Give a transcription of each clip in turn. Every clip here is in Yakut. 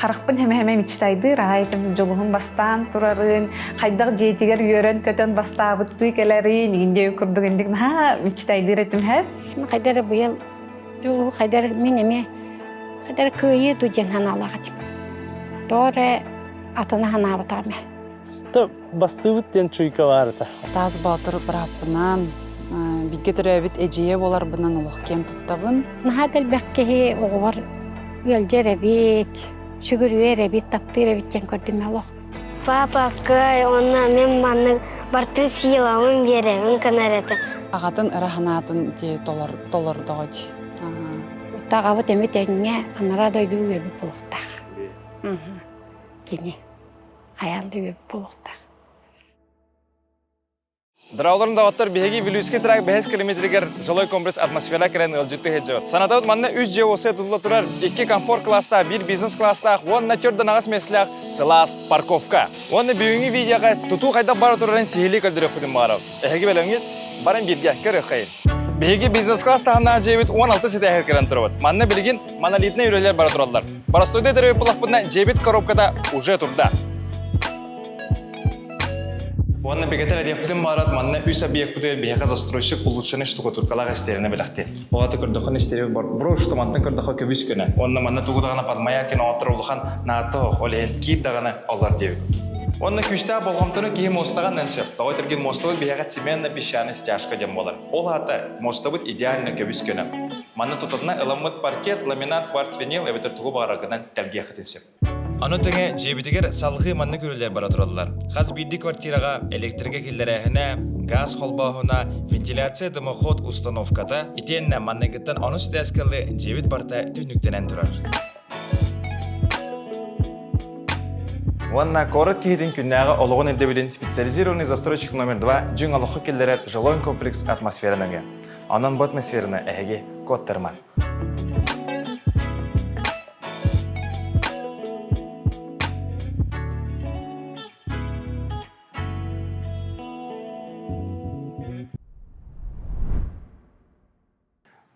харахпын хэмэ-хэмэ мечтайдыыр аҕай этим дьулуһун бастаан турарын, хайдах дьиэтигэр үөрэн-көтөн бастаабыттыы кэлэрин, индия курдук индик наһаа мечтайдыыр этим һэ. Хайда эрэ быйыл дьулуһу хайда эрэ мин эмиэ хайда эрэ кыайыы дуу диэн санаалаах этим. Тоҕо эрэ атына санаабатаҕым ээ. Бастыыбыт диэн чуйка баар этэ. Таас Боотур бырааппынан, бииргэ төрөөбүт эдьиийэ буоларбынан олох киэн туттабын. Наһаа да элбэх киһи оҕобор ыалдьар эбит, сүгүрүйэр эбит, таптыыр эбит диэн көрдүм олох. Папа кыай, онно мин маннык бартын силабын биэрэбин гынар этэ. Аҕатын ыра санаатын дии толордоҕо дии. Таҕабыт эми тэҥҥэ анараа дойду үөбүт буолуохтаах. Кини. хайаан да үөрбүт буолуохтаах. Драуларын доҕоттор биһиги Вилюйский тракт бэһис километригэр жилой комплекс атмосфера кэлэн ыалдьытты сылдьыбыт. Санатабыт манна үс дьиэ уопсай тутулла турар, икки комфорт класстаах, биир бизнес класстаах уонна төрдөн аҕыс миэстэлээх сылаас парковка. Уонна бүгүҥҥү видеоҕа тутуу хайдах бара турарын сиһилии көрдөрүөхпүтүн баҕарабыт. Эһиги бэлэмҥит? Баран бииргэ көрүөххэйин. Биһиги бизнес-класс таһымнаах дьиэбит 16 ситээһэр кэлэн турабыт. Манна билигин монолитнай үлэлэр бара тураллар. Боростуойда төрөөбүт булахпытына дьиэбит коробката уже турда. Уонна бигэтэр эдиэхпитин баарат манна үс объекпытыгар биһиэхэ застройщик улучшенный штукатуркалаах истиэринэ бэлэхтиир. Оҕото көрдөххүнэ истиэри брош тумантан көрдөххө көбүс көнө. Уонна манна тугу даҕаны подмаякин оҥоттор улахан наата ол иһин киир даҕаны олор диэбит. Уонна күүстээх болҕомтону киһи муостаҕа нан сөп. Тоҕо этэргин муостабыт биһиэхэ цеменно-песчаный стяжка диэн буолар. Ол аата муостабыт идеально көбүс көнө. Манна тутатына ыламмыт паркет, ламинат, кварц, винил эбэтэр тугу баҕараргынан тэлгиэххитин сөп. Ону тэҥэ дьиэбитигэр салҕыы маннык үлэлэр бара тураллар. Хас биирдии квартираҕа электрика киллэрээһинэ, газ холбооһуна, вентиляция, дымоход установката итиэннэ манныгыттан онус этээскэ дьиэбит барыта түннүктэнэн турар. Уонна куорат киһитин күннээҕи олоҕун ирдэбилин специализированный застройщик номер 2 дьиҥ олоххо киллэрэр жилой комплекс атмосфера нөҥүө. Онон бу атмосфераны эһиги куоттарыман.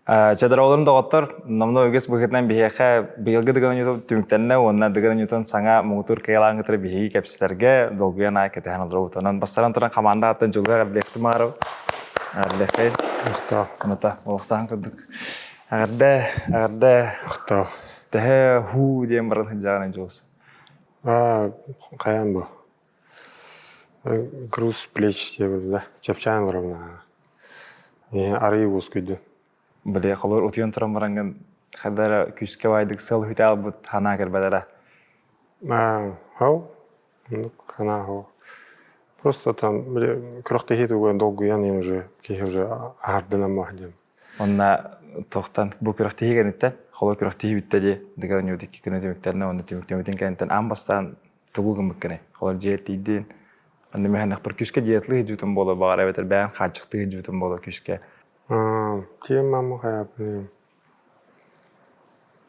Чадараолорун доҕоттор, номнуо үгэс быһыытынан биһиэхэ быйылгы Дыгын Ньютон түмүктэннэ уонна Дыгын Ньютон саҥа муҥутуур кыайалаан биһиги кэпсэтэргэ долгуйан аай кэтэһэн олоробут. Онон бастаран туран хамаанда ааттан дьулуга эҕэрдэлиэхтим аарабыт. Эҕэрдэлиэххэй. Махтал. Аната, олохтоон курдук. Эҕэрдэ, эҕэрдэ. Махтал. Төһө хуу диэн баран сылдьаҕын Дьулус? Аа, хайаан бу? Груз плеч диэбит да, чэпчээн олоробун аа. Арыый уоскуйдум. Били холор утуйан туран бараҥҥын хайда эрэ күүскэ баайдык сыл хүтэ албыт санаа кэлбэтэрэ. Аа, хау, оннук санаа хау. Просто там били күрэхтэһии тугуйан долгуйан иһин уже киһи уже аһардынан маһ диэн. Онна тохтан бу күрэхтэһии кэнниттэн холор күрэхтэһии бүттэ дии дыгар ньуутикки күнэ түмүктэринэ уонна түмүктэммитин кэнниттэн аан бастаан тугу гыммыккыный? Холор дьиэ тиийдин онно мөһөнөхпөр күүскэ диетлыы сылдьыбытым буолуо баҕар эбэтэр бэйэҥ хааччахтыы сылдьыбытым буолуо күүскэ. Тиэм мамы хайаппын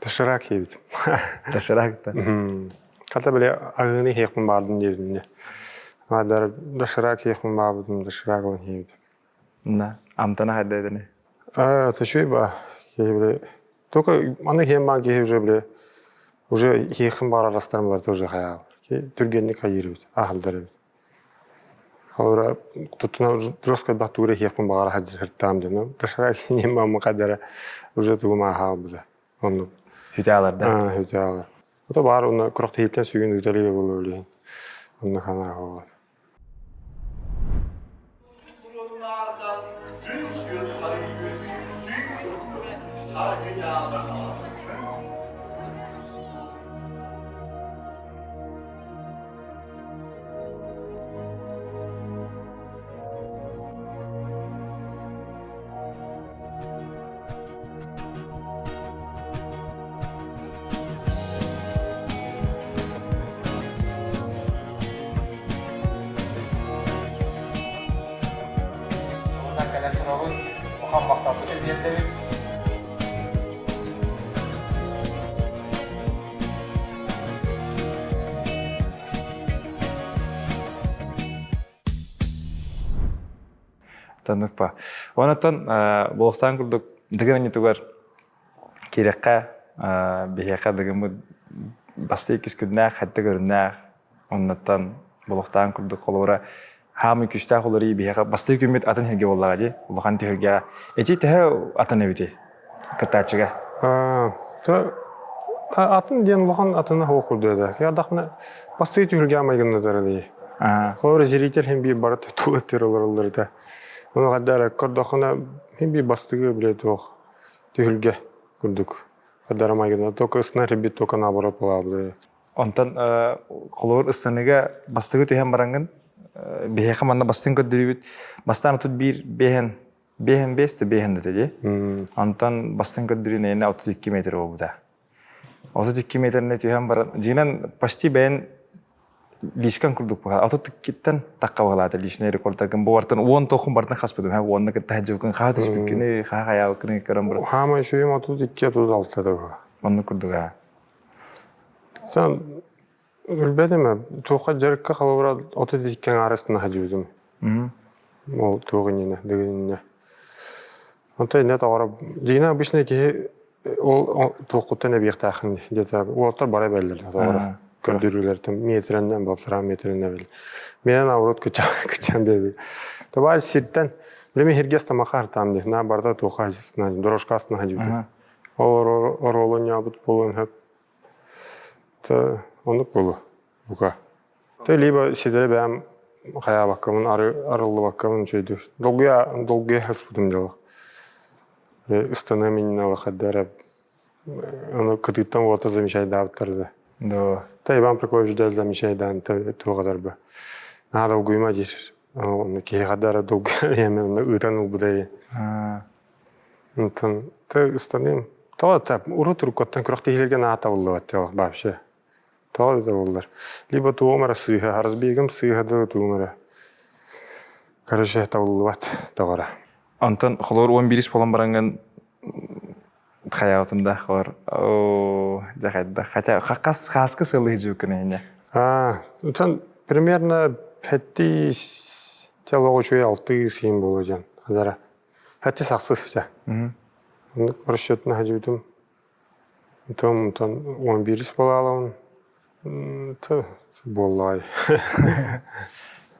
Доширак диэбит. Доширак да. Хата били аһыыны иһиэхпин баардым диэбитим Адар доширак иһиэхпин баабытым доширак ылан иһиэбит. На, амтана хайда этини? Аа, төчүй ба. Киһи били только аны иһиэн баар киһи уже били уже иһиэххин баҕарар астарым бар тоже хайаал. Түргэнник хайыыр эбит, аһалдар эбит. Холобура, туттуна жестко элбэх тугу эрэ иһиэхпин баҕара сылдьар дьоно. Доширак иһиэн хадара уже тугум ааһаалбыта. Оннук. Хүтэ да? Аа, хүтэ алар. Ото баар онно күрэхтэһииттэн сүгүн ыыталыга буолуо билигин. Онно ханаа буолар. Уонна кэлэн турабыт, улахан махталбытын тиэрдэбит. Таннык па. Онотон буолуохтаан курдук дыгын анньытыгар киирэххэ биһиэхэ дыгыммыт Басты иккис күннээх, хатта көрүннээх, оннуттан булуохтаан курдук холобура хаамый күстээх уларыы биһиэхэ бастакы күммүт атын сиргэ буоллаҕа дии улахан түһүлгэҕэ ити төһө атын эбитий кыттааччыга Атын диэн улахан атына суох курдук этэ. Киардахпына бастакы түһүлгэ майгыннатар дии. Холобура зритель хин биир бары тула өттүгэр олороллор этэ. Ону хайда эрэ көрдөххүнэ хин биир бастакы бile туох түһүлгэ курдук. Хайда эрэ майгыннатар. Только ысынар бит только наоборот буолаабыт. Онтон холобур ыстаныыга бастакы түһэн бараҥҥын биһиэхэ манна бастыҥ көрдөрүүбүт бастаан отут биир биэһэн биэһэн биэс да биэһэн да дии. Онтон бастыҥ көрдөрүү нэйэнэ 32 метр буолбута. 32 метрне түһэн баран дьиҥинэн почти бэйэн личкан курдук буһа 32-ттэн тахха баҕалаата личный рекордтаргын бу бартан уон тохун бартан хаспытым һэ уонна кытта хаджыбыкын хаа түспүккүнү хаа хаyaабыккыны көрөн баран Хаамай шүйүм 32 36 да буһа. Оннук курдук аа. Сон билбэтим туохха дьарыкка холобура 32 аҥаарыстан сылдьыбытым. Ол туох иннинэ, бүгүн Онто иннэ тоҕоро дьиҥинэ обычно киһи ол туоххуттан эбиэхтээххин где-то уолаттар бара эбэллэр тоҕоро көрдөрүүлэртэн метрэннэн балтараа метрэннэн эбэл. Миэнэ наоборот кычаан биэби. Табаар сиртэн билими хиргэс тамаха хартаам дии. На барда туохха дорожка астына сылдьыбытым. Ол оруолун буолуон сөп. Тэ оннук буолуо бука. Тэ либо ситэри бэйэм хайаабаккабын арыллыбаккабын үчүгэйдик долгуйа долгуйа сыспытым дьоло. Ыстаныам иннинэ алахайда эрэ ону кытыыттан уота замечайдаабыттар да. Да. Та Иван Прокопьевич да замечайдаан туоҕадарба. Наһаа долгуйума диир. Онно киһи хада эрэ долгуйа онно ыытан ылбыта. Онтон ыстаныым. Тоҕо да урут уруккуттан күрэхтэһиилэргэ наһаа табыллыбат дьэ вообще. Тоҕо да буоллар. Либо туом эрэ сыыһа, разбегым сыыһа да туом эрэ. Короче, табыллыбат тоҕо эрэ. Онтон холобур уон биирис буолан бараҥҥын хайаабытын да холор оо дьэ хайдах хотя хас хааскы сылы сылдьыбыккын инньэ Аа, онтон примерно хэттиис чэ олох үчүгэй алтыы сиин буолуо диэн адара Хати сахсыс Оннук расчетна хадьыбытым. Онтон онтон он биирис буолаалабын. Буоллаҕай.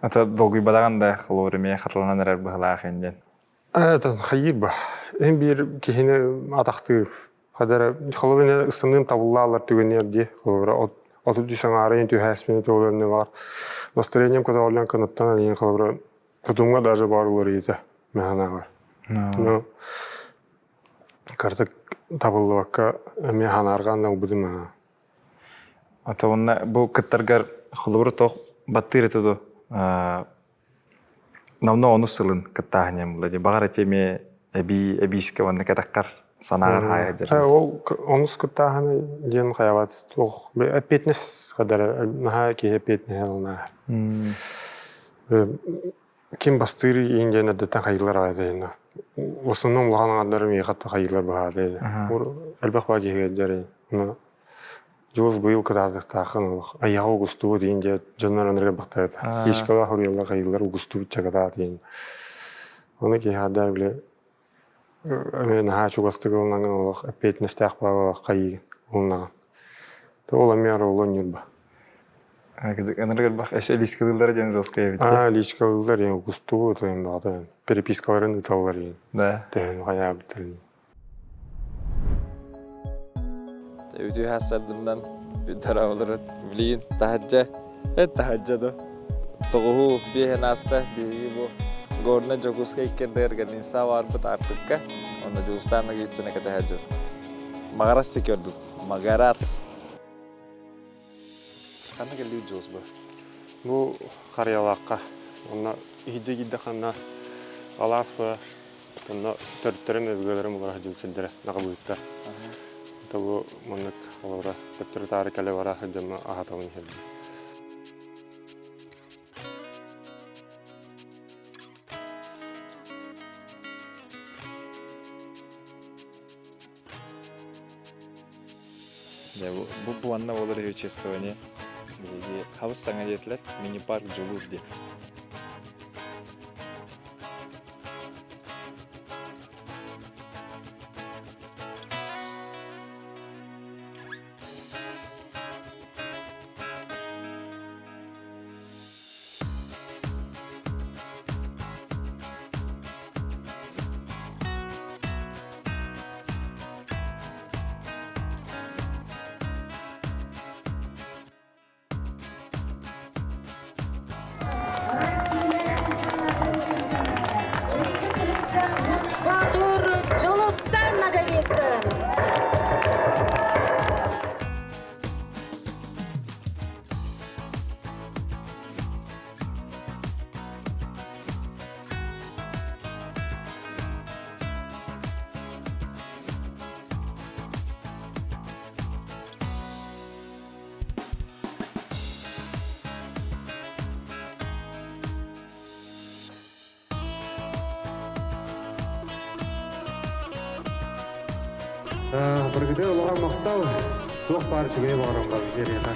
Ата долгуйбатаҕын да холобур эмиэ хатыланан эрэр быһылаах диэн. Это хайыыр ба. Эн биир киһини атахтыыр. Хадара холобур ыстаныым табыллаалар түгэнээр дии. Холобура отут үс аҥаарын түһээспини туолуонне бар. Настроением көтөҕүллэн кынаттан аньын холобура Тутумга даже бар уларыйыта механааҕар. Ну, картык табыллыбакка эмиэ ханааргаан ылбытым аа. Ата уонна бу кыттаргар холобур тоох баттыыр этэ дуо? Номно онус сылын кыттааһын була дии. Баҕар эти эмиэ эбии эбиискэ уонна кэтэххэр санааҕар хаайа дьэр. Ол онус кыттааһыны диэн хайабат туох эппиэтинэс кадара наһаа киһи эппиэтинэһи ылынаар. Ким бастыыр иин диэн эрдэттэн хайыылар аҕай да В основном улахан аҥардарым миэхэ хайыылар баһаата Элбэх баа киһи дьэрин. Дьулус быйыл кытаатыктааххын олох. Айаҕа угустубут иин диэ дьоннор анырга бахтарата. Ишкалаах уруйаллар хайыылар угустубут чакатаат иин. Оны киһи хадар биле эмиэ наһаа чугастык ылынаҥын олох эппиэтинэстээх баалаах хайыы ылынаҕын. Ол эмиэ оруолу ньурба. Ынырык элбэх эше личкалыыллар диэн жесткая эбит. Аа, личкалыыллар диэн угустубут баҕата перепискаларын ыыталлар диэн. Да. Төһөнү хайаабыттарын. Үтүө хассардынан үддарааларын билигин таһырдьа эт таһырдьа да тоҕуһу биэһэн ааста биһиги бу Горнай Дьокуускай иккэрдигэр граница барбыт Артыкка онно Дьулустаан Ноговицына кэтэһэр дьон Магарас диэки ордук Магарас Ханна кэллигит Дьулус бу? Бу Харыйалаахха. Онно иһирдьэ киирдэххинэ алаас баар. Онно төрүттэрим өбүгэлэрим олоро сылдьыбыт сирдэрэ наҕабыыттар. Ото бу маннык олоро төттөрү-таары кэлэ-бара сылдьаммын аһатабын иһэрбин. Дьэ, бу бу манна буолар үһү чествование. Биһиги хабыс саҥа диэтилэр, мини-парк Дьулуур диэн. Баргыты олоҕор махтал, туох баар үчүгэйи баҕарам бар биэриэхэ.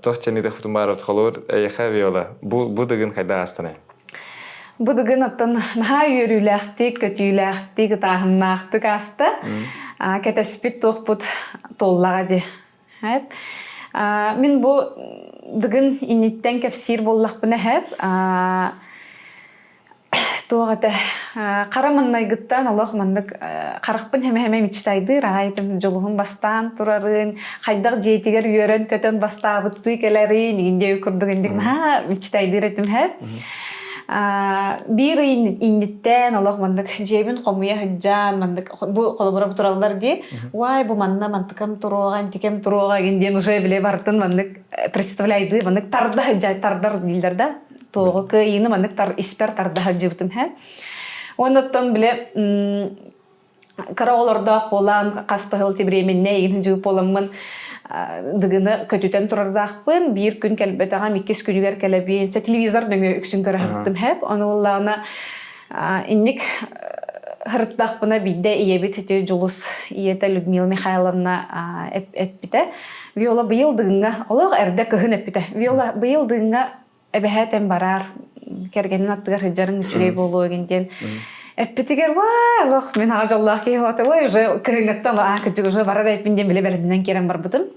Туох чэнидэх баар холуур эйэхэ Виола бу бу дыгын хайда аастанай? Бу дыгын оттон наһаа үөрүүлээхтик, көтүүлээхтик, ытааһыннаахтык ааста. Кэтэспит туохпут туоллаҕа дии. Мин бу дыгын инниттэн кэпсиир буоллахпына эһэп туох этэ хара маннайгыттан олох маннык харахпын хэмэ-хэмэ мечтайдыыр аайтым дьулуһун бастаан турарын хайдах дьиэтигэр үөрэн-көтөн бастаабыттыы кэлэрин игин диэби курдук индик наһаа мечтайдыыр этим хэп биир ый инниттэн олох маннык дьиэбин хомуйа сылдьан маннык бу холобура тураллар дии уай бу манна мантыкам туруоҕа интикэм туруоҕа игин диэн уже биле бартын маннык представляйдыы маннык тарда сылдьа тардар дииллэр да туоҕу кыайыыны маннык тар испэр тарда сылдьыбытым һэ уоннаттан биле кыра оҕолордоох буолан хас да сыл временнэй игин сылдьыбыт буоламмын дыгыны көтүтэн турардаахпын биир күн кэлбэтэҕим иккис күнүгэр кэлэбиин чэ телевизор нөҥүө үксүн көрө сырыттым хэп ону буоллаҕына инник сырыттахпына биирдэ ийэбит ити Дьулус ийэтэ Людмила Михайловна эппитэ Виола быйыл дыгыҥҥа олох эрдэ кыһын эппитэ Виола быйыл дыгыҥҥа эбэһээтэн бараар кэргэнин аттыгар сылдьарыҥ үчүгэй буолуо игин диэн эппитигэр ваа олох мин аҕа дьоллоох киһи буолта ой уже кыһыҥҥыттан аа кырдьык уже барар эппин диэн билэ бэрдинэн киирэн барбытым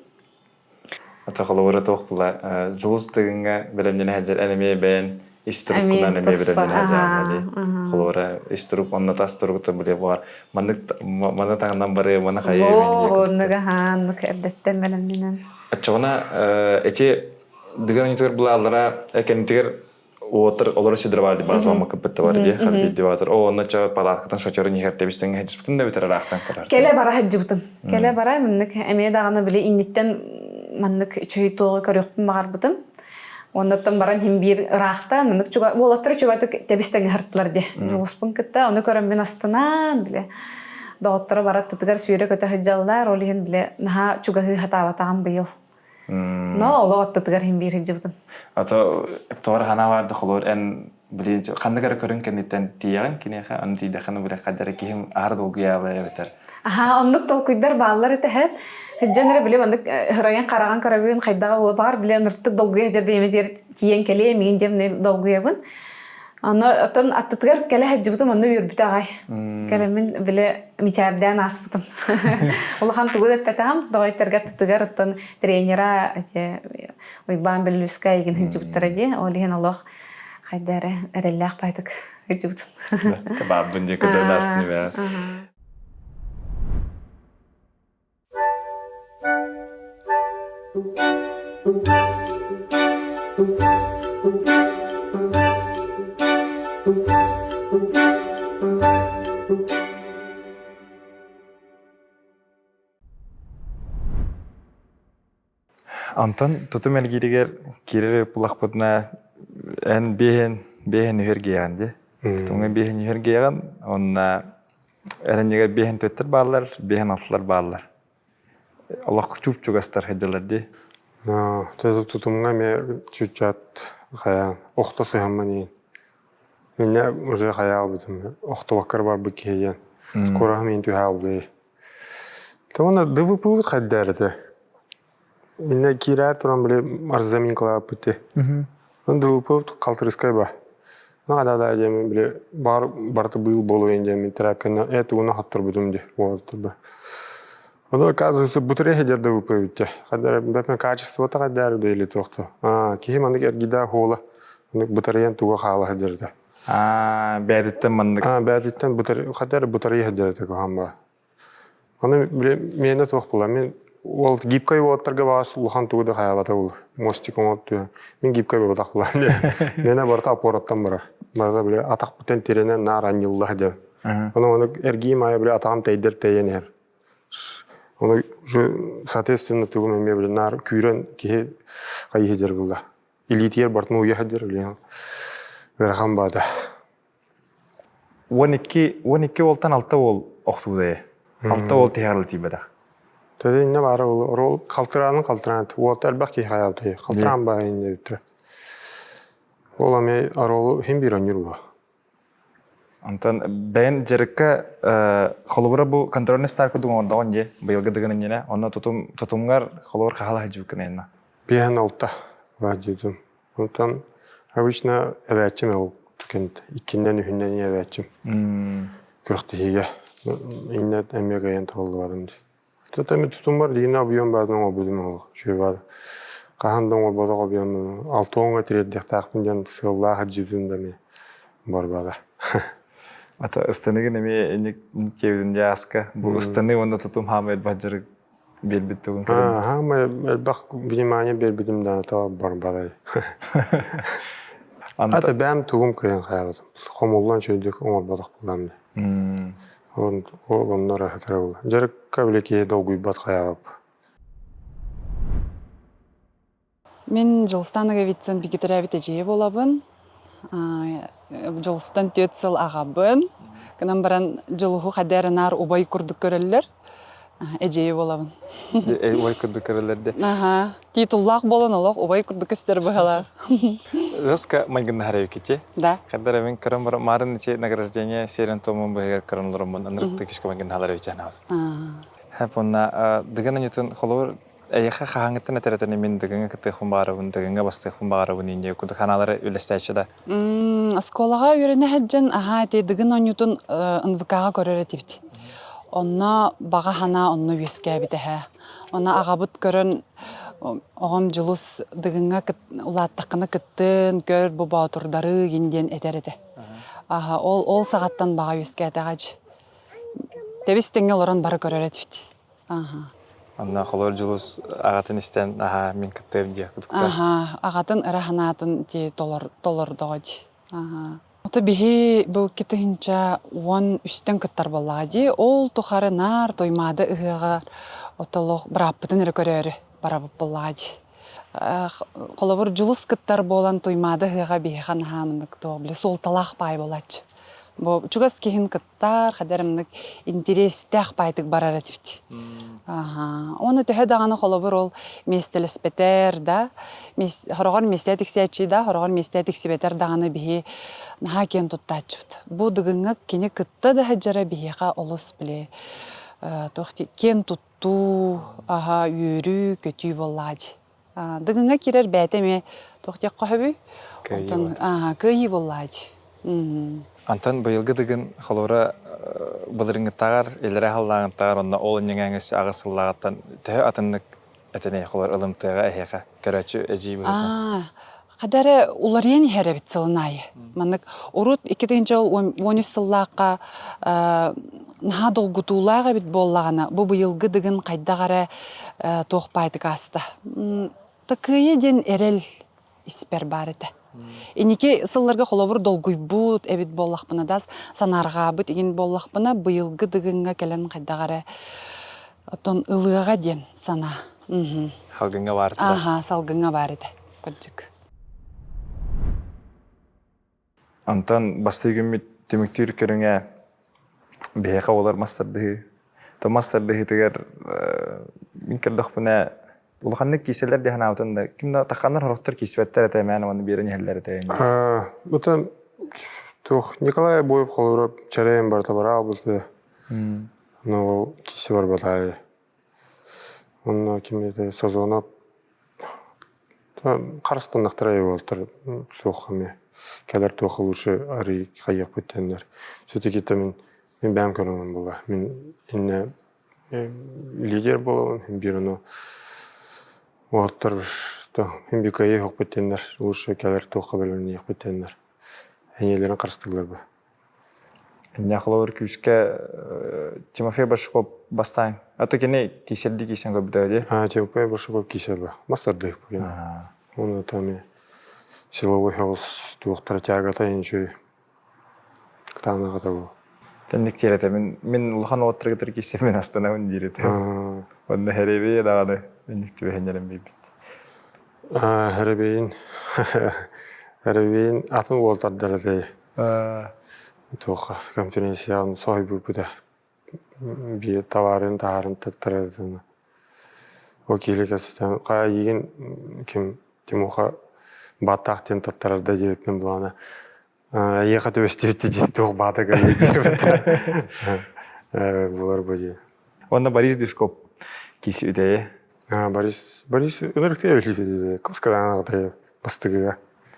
Ата холобура туох була Дьулус тыгыҥҥа бэлэмнэнэ сылдьар эн эмиэ бэйэн ис туруккунан эмиэ бэлэмнэнэ сылдьаҕын дии. Холобура ис турук онно тас туругута биле буолар. Маннык маны таҥнан барыы маны хайыы Оннук аһаа оннук эрдэттэн бэлэмнэнэн. Оччоҕуна эти Дыгын ойутугар булааллара кэннитигэр уотар олоро сидра бар ди база макыппытта бар ди хас биирди баатар о онно ча палаткатан шотерун иһэр тебистен хадьыспытын да бүтэр ыраахтан көрөр Кэлэ бара сылдьыбытым. Кэлэ бара маннык эмиэ даҕаны били инниттэн маннык үчүгэй туоҕу көрүөхпүн баҕарбытым. Оннуттан баран иһин биир ыраахтан маннык чуга уолаттары чугатык тэбис-тэҥ ыһыртылар ди. Дьулуспун кытта ону көрөн мин астынан биле доҕотторо барат тытыгар сүүрэ-көтө сылдьаллар ол иһин биле наһаа чугаһыы хатаабатаҕым быйыл. Но олох аттытыгар иһин биир сылдьыбытым. Ато тоҕо ханаа баарда холоор эн билин ханнык эрэ көрүҥ кэнниттэн тиийэҕин киниэхэ аны тиийдэххинэ били хаддара киһим аһар долгуйаабы эбэтэр. Аха оннук толкуйдар бааллар этэ һэп. Дьон эрэ биле маннык хырайан хараҕан көрөбүн хайдаҕа буола баҕар биле ыныртык долгуйа сылдьар бэйэм диэр тиийэн кэлиэ миин диэн долгуйабын. Аны оттон аттытыгар кэлэ сылдьыбытым онно үөрбүтэ аҕай. Кэлэммин били мичээрдээн ааспытым. Улахан тугу да эппэтэҕим. Доҕойторго аттытыгар оттон тренера эти Уйбаан Беллүскэ игин сылдьыбыттара дии. Ол иһин олох хайда эрэ эрэллээх баайтык сылдьыбытым. Баабын дии көтөн астын бээ. Антон тутум эргииригэр киирэр булахпытына эн биэһин биэһин үһүргиэҕин дии. Тутумҥа биэһин үһүргиэҕин уонна Эрэнньигэр биэһин төттөр бааллар, биэһин алтылар бааллар. Олох чуп-чугастар сылдьаллар дии. Тутумҥа эмиэ чуччаат хайаан охто сыһаммын иин. Минне уже хайа албытым. Охтобаккар барбыт киһи диэн. Скороһым иин түһэ албый. Тоҕуна ДВП-быт хайдаар этэ. Инне киирээр туран били арзаминкалааппыт ти. ДВП халтырыскай ба. Наада да диэмин били бар барыта быыл буолуо диэмин трапканы э тугуна хоттурбутум ди буолтурба. Ону оказывается бутуре хедер ДВП бүтте. Хаддар бэпен качествота хаддар да или туохто. А киһи маннык эргида хуола бутарыйан туга хаала хадерда. А бээтиттэн маннык. А бээтиттэн бутар хаддар бутарыйа хадер текохамба. Аны били миэнэ туох буолла мин уол гибкай уолаттарга баҕас улахан тугу да хайаабата буолла мостик оҥорт мин гибкай буолбатах буолла миэнэ барыта опораттан барар барыта били атахпытын тирэнэн наар анньылла диэн ону ону эргиим аайы били атаҕым тэйдэр тэйэн иһэр ону уже соответственно тугум эмиэ били наар күүрэн киһи хайыы сылдьар буолла. Илиитигэр бартын уйа сылдьар билигин ыарахан баада. 12 12 уолтан 6 уол охтуудайа. 6 уол тиһэҕэр тиийбэтэх. Төдө инне баара ол рол халтыраанын халтыраан уолта элбэх киһи хаябытай. Халтыраан баа инне бүттэ. Ол эми оролу хим бир онньур була. Онтон бэйэн дьарыкка холобура бу контрольный старт курдук оҥордоҕун дии быйылгы дыгын иннинэ онно тутум тутумҥар холобур хаһала сылдьыбыккын эйэнна. Биэһэн алта баадьыытым. Онтон обычно эбээччим ол иккиннэн үһүннэн эбээччим. Күрэхтэһиигэ иннэ эмиэ кыайан табыллыбатым дии. Тутами тутуммар диинэ объем баатын оҥорбутум ол үчүгэй баата. Хаһан да оҥорботох объем алтыоҥҥа тириэрдиэхтээхпин диэн сыаллаах сылдьыбытым да эмиэ барбата. Ата ыстаныгын эмиэ инник киэбитин дии ааска. Бу ыстаныы уонна тутум хаамай элбэх дьарык биэрбит тугун көрөн. Хаамай элбэх внимание биэрбитим да то барбатай. Ата бэм тугум кыайан хаябытым. Хомуллан үчүгэйдик оҥорботох буолам. Ол онно ыраахтара буолла. Дьарыкка били киһи долгуйбат хайаҕап. Мин Дьулустан Ноговицын бигэ эдьиийэ буолабын. Дьулустан түөрт сыл аҕабын. Гынан баран Дьулуһу хайда эрэ наар убай курдук көрөллөр. Эдьиийэ буолабын. Убай курдук көрөллөр де. Аха. Титуллаах буолан олох убай курдук көстөр быһалаах. Ыска майгыннаһар эбикити. Да. Хаддар эбин көрөн баран марын ичи награждение серен томун быһыгар көрөн олороммун анырыкты күскө майгыннаһалар эбити ханаабыт. Хэп онна дыгын анютун холобур эйэхэ хаһаҥыттан этеретени мин дыгыҥа кыттыахпын баарабын дыгыҥа бастыахпын баарабын инде курдук ханаалары үлэстээччи да. Оскуолаҕа үөрэнэ сылдьан аһаа ити дыгын оонньуутун НВК-ҕа көрөр этибит. Онно баҕа санаа онно үөскээбит эһээ. Ону аҕабыт көрөн оҕом Дьулус Дыгыҥҥа улааттаххына кыттын, көр бу боотурдары гин диэн этэр этэ. Аһа, ол ол саҕаттан баҕа үөскээтэҕэ дьи. Тэбис тэҥҥэ олорон бары көрөр этибит. Аха. Онно холор Дьулус аҕатын истэн аһаа мин кыттыам диэх кутуктар. Аха, аҕатын ыра санаатын ти толор толордоҕо дии. Аха. Ото биһи бу 2013-тэн кыттар буоллаҕа дии. Ол тухары наар Туймаада ыһыаҕар отолох бырааппытын эрэ көрөөрү барабыт буоллаҕа дии. Холобур, Дьулус кыттар буолан Туймаада ыһыаҕа биһиэхэ наһаа маннык туох бile суолталаах паай буолааччы. Бу чугас киһин кыттар, хадэр маннык интэриэстээх паайтык барар этибит. Аха. Уонна төһө даҕаны холобур ол миэстэлэспэтэр да, хороҕор миэстэ тиксээччи да, хороҕор миэстэ тиксибэтэр даҕаны биһи наһаа киэн туттааччыбыт. Бу дыгыҥҥа кини кытта да сылдьара биһиэхэ олус били туох киэн туттуу, аһа үөрүү, көтүү буоллаҕа дии. Дыгыҥҥа киирэр бэйэтэ эмиэ туох диэххэ сөбүй? Онтон кыайыы буоллаҕа дии. Антон быйылгы дыгын холобура былырыҥҥыттааҕар илэрэ халлааҕыттааҕар онно ол инньэҥээҥи аҕыс сыллааҕыттан төһө атыннык этэнэй холор ылымтыаҕа эһиэхэ көрөөччү эдьиий быһыытынан? Хада эрэ уларыйан иһэр эбит сылын аайы. Маннык урут 2013 сыллаахха наһаа долгутуулаах эбит буоллаҕына, бу быйылгы дыгын хайдах эрэ туох баайтык ааста. Кыайыы диэн эрэл испэр баар этэ. Инники сылларга холобур долгуйбут эбит буоллахпына да, санаарҕаабыт игин буоллахпына, быйылгы дыгыҥҥа кэлэн хайдах эрэ оттон ылыаҕа диэн санаа. Салгыҥҥа баар этэ. Аха, салгыҥҥа баар этэ, кырдьык. Онтон бастакы күммүт түмүктүүр көрүҥэ биһиэхэ буолар мас тардыһыы. То мас тардыһыытыгар мин көрдөхпүнэ улаханнык киисэлэр дии санаабытым да ким да тахханнар сорохтор киисибэттэр этэ мээнэ уонна биэрэн иһэллэр этэ. Бутан туох Николай Обоев холобура чэрэйэн барыта бара албыты. Ну ол киси барбатаайы. Онно ким это Сазонов харыстаннахтара уолтар суох эмиэ кэлэр туох лучше арый хайыахпыт диэннэр. Все-таки мин мин бэйэм көрөмүн буолла. Мин иннэ лидер буолабын, биир ону уолаттар мин би кыайыахпыт диэннэр лучше кэлэр туохха бэлэмниэхпит диэннэр эньиэлэрин харыстыыллар бу. Инньэ холобур күүскэ Тимофей Большаков бастаан. А то кини киисэрдии киисэн көрбүтэ дии. А, Тимофей Большаков киисэр ба. Мастардык бу. Оны там силовой хаос туохтара тягата инчүй кытаанаҕата бу. Тэнник тиэрэтэ мин мин улахан уоттаргытыр киисэ мин астанабын диир этэ. Онно хэрэбиэ даҕаны инник түбэһиннэрэн биэрбит. Эрэбиин Эрэбиин атын уол тардар этэ. Туохха конференцияҕын соһуйбуппута. Биир табаарын таһаарын таттарар Ол киһи кэстэн хайа эйигин ким Тимоха бааттаах диэн таттарар да диэбиппин былаана эйиэхэ түбэстибит дии туох баата кэллэ диэбиттэр булар бу дии. Уонна Борис Дюшков киси үтэйэ. Борис Борис ынырыктыа билибит кускадаан аҕатай бастыгыга.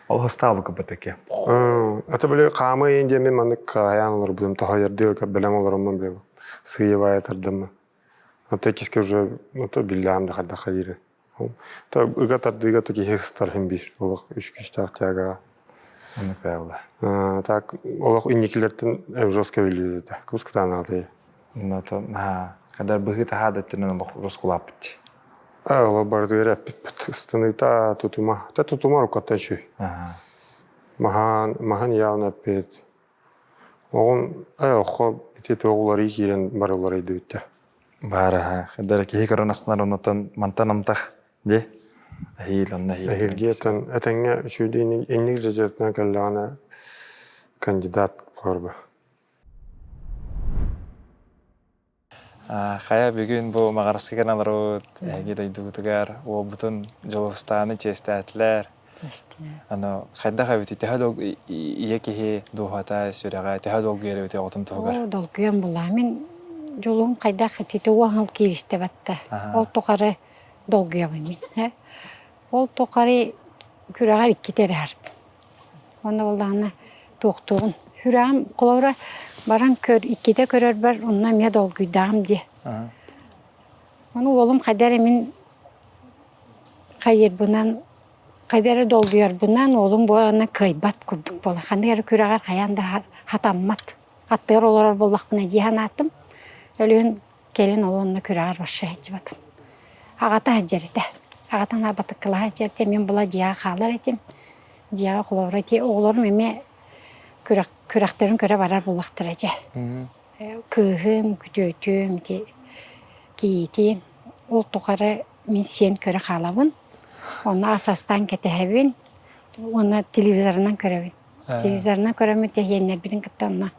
Ол хостаабыкка бытаке. Ата били хаамы иин диэмин маннык хайаан олорбутум тоһойордуу бэлэм олороммун бил сыйыбая тардыммын. Ата киске уже ото биллэҕим да хайдах хайыыры. Ыга тардыыга то киһи сыстар иһин биир олох үч күүстээх тягаҕа. Оннук баалла. Так олох инникилэртэн жестко билиилэтэ. Кускутанаатый. Ното наһаа кадар быһыы таһаа да өттүнэн олох рускулааппыт. Олох барытыгар эппиппит. Ыстаныыта тутума. Та тутума рукаттан үчүй. Маһан, маһан явно эппит. Оҕун оххо ити туох киирэн барыллар өйдүбүттэ. Баар аһа. Киһи көрөн астынар оннуттан мантан амтах ди. Эһиил онно эһиил. Эһиилги этэн этэҥҥэ үчүгэй инник дьэдьэртинэн кэллэҕинэ кандидат буолар Хайа бүгүн бу Маҕараска кэлэн олоробут, эһиги дойдугутугар уолбутун Дьулустааны чиэстээтилэр. Аны хайдах эбитий, төһө дол ийэ киһи дууһата, сүрэҕэ төһө долгуйар эбитий оҕотун туһугар? Оо, долгуйан булаа. Мин дьолум хайдах итити уоһал кииристэ батта. Ол тухары долгуйабын мин. Ол тухары күрэҕэр иккитэ эрэ артым. Уонна буоллаҕына туохтуубун. Сүрэҕим холобура баран көр иккитэ көрөрбөр онно эмиэ долгуйдаҕым дии. Ону уолум хайда эрэ мин хайыырбынан хайда эрэ долгуйарбынан уолум буолана кыайбат курдук буолар. Ханнык эрэ күрэҕэр хайаан да хатаммат. Аттыгар олорор буоллахпына дии санаатым. Өлүөн Кэлин ол онно күрэҕэр вообще сылдьыбатым. Аҕата сылдьар этэ. Аҕата наһаа батыккалаһа сылдьар этэ. Мин була дьиэҕэ хаалар этим. Дьиэҕэ холобура ити оҕолорум эмиэ күрэх күрэхтэрин көрө барар буоллахтара дьэ. Кыыһым, күтүөтүм, ити кийиитим ол тухары мин сиэн көрө хаалабын. Онно ас астаан кэтэһэбин уонна телевизорынан көрөбүн. Телевизорынан көрөммүт тэһиэннэрбитин кытта онно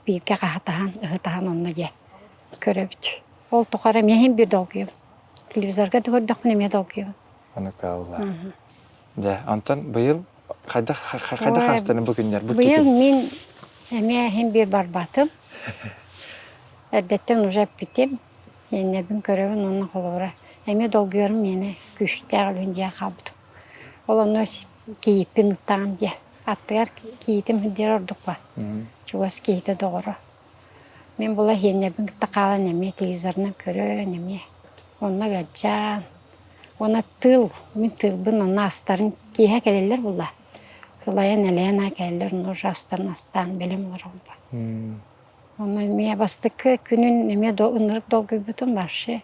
бииргэ хаһытаһан, ыһытаһан онно дьэ көрөбүт. Ол тухары эмиэ иһин биир долгуйабын. Телевизорга да көрдөхпүнэ эмиэ долгуйабын. Ону каалла. Дьэ, онтон быйыл хайдах хайдах аастарын бу күннэр бу Быйыл мин эмиэ иһин биир барбатым. Эрдэттэн уже эппитим. Иэннэрбин көрөбүн уонна холобура эмиэ долгуйарым миэнэ күүстээх үлүн дьиэ хаалбытым. Ол онно кийииппин ыттаҕым диэ. Аттыгар кийиитим сылдьар ордук ба. Чугас киһитэ доҕоро. Мин була иһиэннэрбин кытта хаалан эмиэ телевизорынан көрөн эмиэ онно ыалдьан уонна тыыл мин тыылбын онно астарын киэһэ кэлэллэр буолла сылайан элэйэн аа кэлэллэр онно уже астарын астаан бэлэм олоробун Онно эмиэ бастакы күнүн эмиэ ынырык долгуйбутум вообще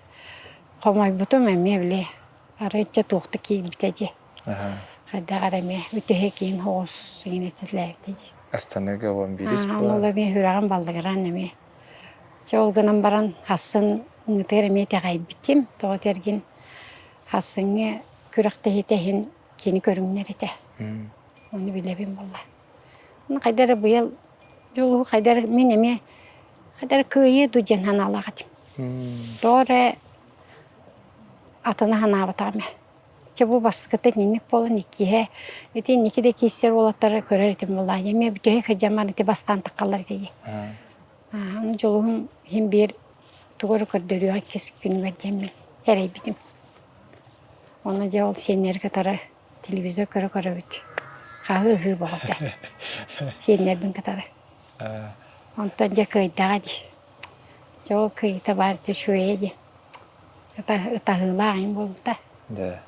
хомойбутум эмиэ били арыычча туохта киирбитэ дии Хайдах эрэ эмиэ үтүһэ киин соҕус иҥинэтэлээбитэ дии. Астаныга уон биирис буолан. Ол эмиэ сүрэҕим баллыгыраан эмиэ. Чэ ол гынан баран хассын ыҥытыгар эмиэ итэҕэйбитим. Тоҕо этэргин хассыҥҥы күрэхтэһиитэ иһин кини көрүҥнэр этэ. Ону билэбин буолла. Ону хайда эрэ быйыл дьулуһу хайда эрэ мин эмиэ хайда эрэ кыайыы дуу диэн санаалаах этим. Тоҕо эрэ атына санаабатаҕым ээ. Чэ бу бастакыта итинник буолан иккиһэ ити инники да киирсэр уолаттары көрөр этим буоллаа эмиэ бүтэһик сылдьаммар ити бастаан таххаллар этэ дии. Ону дьолуһум иһин биир тугу эрэ көрдөрүөх иккис күнүгэр диэммин эрэйбитим. Онно дьэ ол сиэннэри кытары телевизор көрө көрөбүт. Хаһыы-ыһыы боҕото. Сиэннэрбин кытары. Онтон дьэ кыайдаҕа дии. Дьэ ол кыайыыта баар ити үчүгэйэ диэн. Ытаһыылаах эҥин буолбута. Да.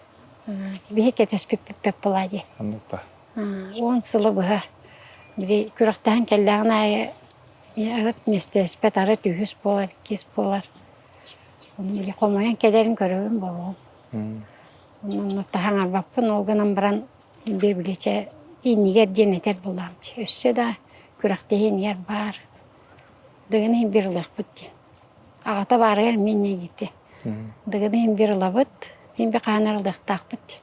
Биһи кэтэспиппит буолаа дии. Оннук ба. Уон сылы быһа били күрэхтэһэн кэллэҕин аайы арыт миэстэлэспэт, арыт үһүс буолар, иккис буолар. Ону били хомойон кэлэрин көрөбүн буолуом. Онно таһаҥарбаппын, ол гынан баран библиотека иннигэр диэн этэр буолаам. Өссө да күрэхтэһии иннигэр баар. Дыгын иһин биир ылыахпыт диэн. Аҕата баарыгар эмиэ инньэ диэтэ. Дыгын иһин биир ылабыт, иһин би хаһан ылыахтаахпыт диэн.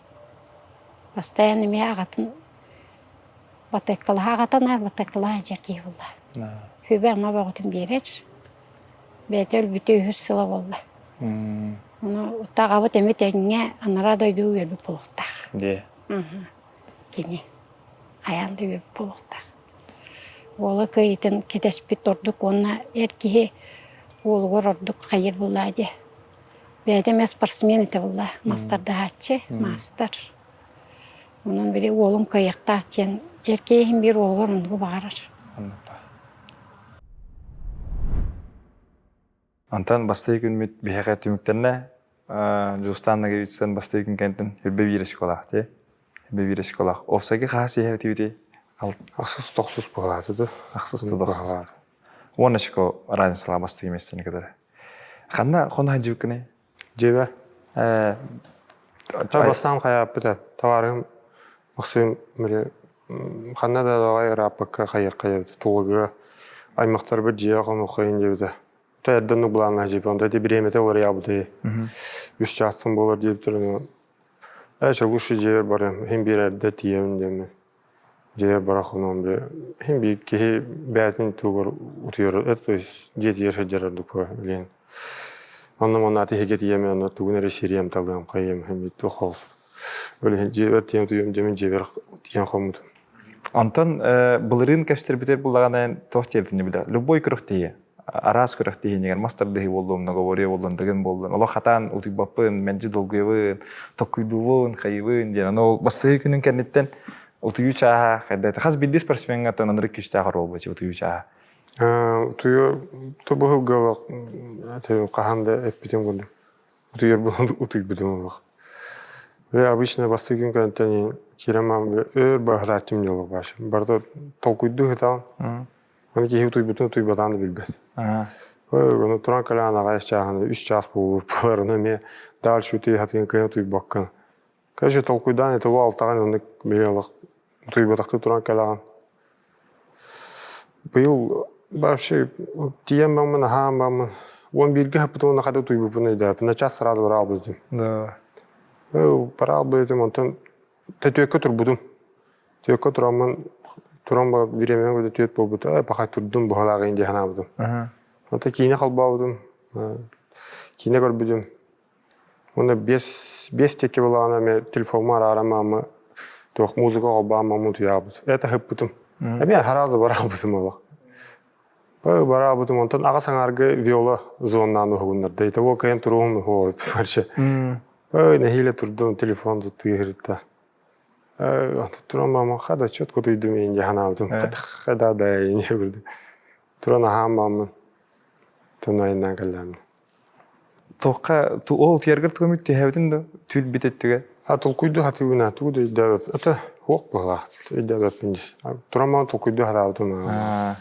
Бастайан эмиэ аҕатын батыаккалаһа аҕата наар батыаккалаһа сылдьар киһи буолла. Сүбэ-ама бөҕөтүн биэрэр. Бэйэтэ өлбүтэ үһүс сыла буолла. Ону аҕабыт эмиэ тэҥҥэ анараа дойдуга үөрбүт буолуохтаах. Дии. Кини хайаан да үөрбүт буолуохтаах. Уола кыайыытын кэтэспит ордук уонна эр киһи уолугар ордук хайыр буоллаа дии. Бэйэтэ эмиэ спортсмен этэ буолла, маастардаһааччы, маастар. Онон били уолум кыайыахтаах диэн эр киһи иһин биир уолугар оннугу баҕарар. Онтон бастакы күммүт биһиэхэ түмүктэннэ. Дьулустаан Ноговицын бастакы күн кэнниттэн Үрбэ биир оскуолаах дии. Үрбэ биир оскуолаах. Уопсайга хаһыс иһэр этибитий? Ахсыс тохсус буолааты да. Ахсыс тохсус. Уон очко разницалаах бастакы миэстэни кытары. Ханна хоно сылдьыбыккыный? Дьиэбэ. Бастаан хайааппыта. Табаарыһым Максим били ханна да давай ырааппакка хайыахха диэбитэ. Тулугуга аймахтарбыт дьиэҕэ хонуоххайын диэбитэ. То эрдэ оннук былааннаах дьиэбит. Онто ити бириэмэтэ уларыйаабытай. Үс чаастан буолар диэбиттэр. Ону ээ лучше дьиэбэр барыам. Иһин биир эрдэ тиийэбин диэммин. Дьиэбэр бара хонуом били. Иһин биир киһи бэйэтин тугар утуйар, то есть дьиэтигэр сылдьар ордук билиэн. Онно манна тиһигэ тиийэмин онно тугун эрэ сириэм талыам хайыам иһин туох хоҕус Ол иһин дьиэбэр тиийэн утуйуом дьиэбин дьиэбэр тиийэн хоммутум. Онтон былырыын кэпсэтэрбитигэр буллаҕына туох диэбитин билэ. Любой күрэхтэһии араас күрэхтэһиинигэр мас тардыһыы буоллун, многоборье буоллун, дыгын буоллун, олох хатаан утуйбаппын, мэлдьи долгуйабын, токкуйдуубун, хайыбын диэн. Аны ол бастакы күнүн кэнниттэн утуйуу чааһа хайда хас биирдии спортсмеҥҥа ынырык күүстээх оруол буолчу утуйуу чааһа. Утуйуу тобуһулга хаһан да эппитим курдук утуйар утуйбутум олох. Бile обычно бастакы күн кэнниттэн киирэн өр баһылааччым дьоло бааш. Барыта толкуйдуу сытаҕын. Аны киһи утуйбутун утуйбатаҕын да билбэт. Ой, туран кэлэн аҕай чааһын үс чаас буолбут ону эмиэ дальше утуй хатыгын кыайан утуйбаккын. Короче, толкуйдаан итого алтаҕын оннук били олох утуйбатахтыы туран кэлэҕин. Быйыл вообще тиийэн баммын, аһаан баммын. 11-гэ хаппытым уонна хата утуйбуппун өйдөөппүн. Час сразу бараалбытым. Да. Бараалбытым, онтон төтүөккэ турбутум. Түөккэ тураммын, туран ба бириэмэм көтө түөт буолбута. Пахай турдум, быһалааҕын дии санаабытым. Онтон киинэ холбообутум. Киинэ көрбүтүм. Уонна биэс диэки буоллаҕына эмиэ телефоммун арааран маама туох музыка холбоон маамы утуйаабыт. Это ыһыппытым. Эмиэ сразу бараабытым олох. Бараабытым онтон аҕа саҥарга виола зоннаан уһугуннарда. Итого кыайан туруом уһуо вообще. Нэһиилэ турдум телефон тыаһырта. Туран маама хада четко утуйдум иин дии санаабытым. Хада да иин Туран аһаан мааммын. Тунайынан кэллээммин. Туохха ол утуйаргар тугу түһээбитин да түүл бит өттүгэр? А толкуйдуу сатыыбын аа тугу да өйдөөбөппүн. Это суох быһыылаах өйдөөбөппүн дии. Туран баран толкуйдуу сатаабытым аа.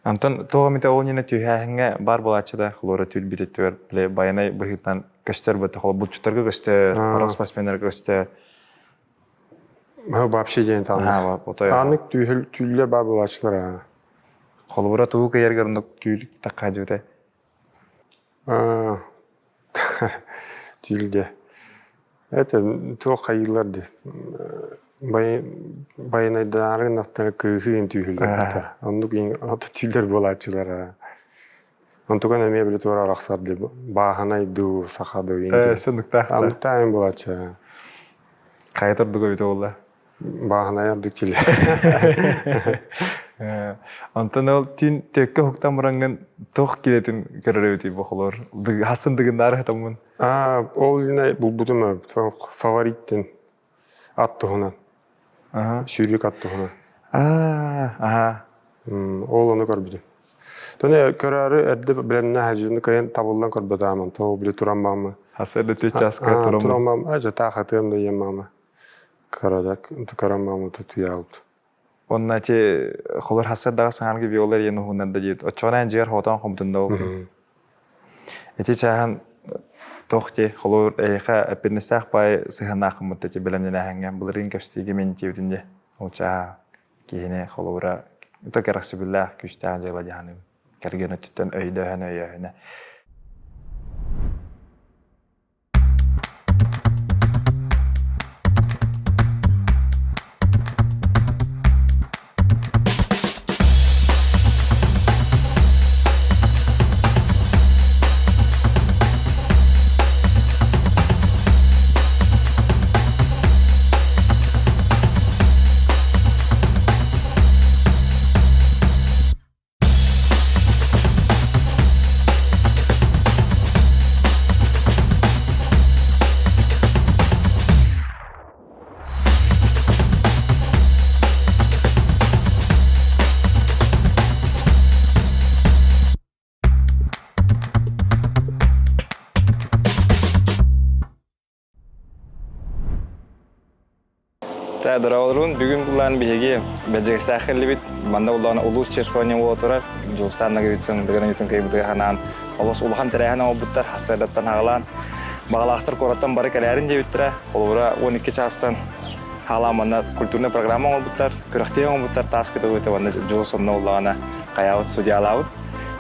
Онтон туох эмитэ ол иннинэ түһээһиҥҥэ баар буолааччы да холуора түүл бит өттүгэр били байанай быһыытынан көстөр быта холобур булчуттарга көстөр, орох спортсменнарга көстөр. Вообще диэн таалла. Анык түүллэр баар буолааччылар аа. Холобура тугу кыайаргар оннук түүл таккаадьыбытай? Түүлгэ. Это туох хайыылар дии. Байанайдаары гыннахтара кыыһыын түүһүллэр Оннук түүллэр буолааччылар. Онтукан эмиэ били туора арахсар дии. Бааһынай дуу, саха дуу. Соннуктаах. Оннуктаах буолааччы. Хайа тордуга эбитэ буолла? Бааһынай ордук килэр. Онтон ол түүн төккө уһуктан бараҥҥын туох килэтин көрөр эбитий бу холор? Хасын дыгыннаары хатаммын. Аа, ол инэ булбутум фавориттен ат туһунан. Сүүрүк ат туһунан. Аа, аха. Ол ону көрбүтүм. Тоне көрөөрү эрдэ билэмнэ хажыны кыайан табыллан көрбөтөм. Онто били туран баамы. Хас эрдэ түс часка туран. Туран баам, ажа таахатыам да ийэм маама. Кыра маамыта туйаабыт. Онно ити холор хассардаҕа саҥарга виолар иэн уһуннарда диэт оччоҕунаан дьиэр хотон хомутун да ол. Ити чааһан туох ти холор эйиэхэ эппиннэстээх баай сыһыаннаахыммыт ити бэлэмнэнээһиҥҥэ былырыын кэпсэтиигэ мин тиэбитим дии. Ол чааһа киһини холобура то кэрэхсэбиллээх күүстээх дьыала дии саныыбын. Кэргэн өттүттэн өйдөөһөн өйөөһүнэ. Чэ, дороолорун бүгүн буллаан биһиги бэдьэксээх кэллибит. Манна буллаан улуус чествование буола турар. Дьулустаан Ноговицын Дыгын Оҥотун кыайбытыгар ханаан олус улахан тэрээһин оҥорбуттар. Сарсыардаттан хаҕалаан баҕалаахтар куораттан бары кэлээрин диэбиттэрэ. Холобура 12 чаастан хаалаан манна культурнай программа оҥорбуттар, күрэхтэһии оҥорбуттар таас көтөҕүүтэ уонна Дьулус онно буллаҕына хайаабыт судьялаабыт.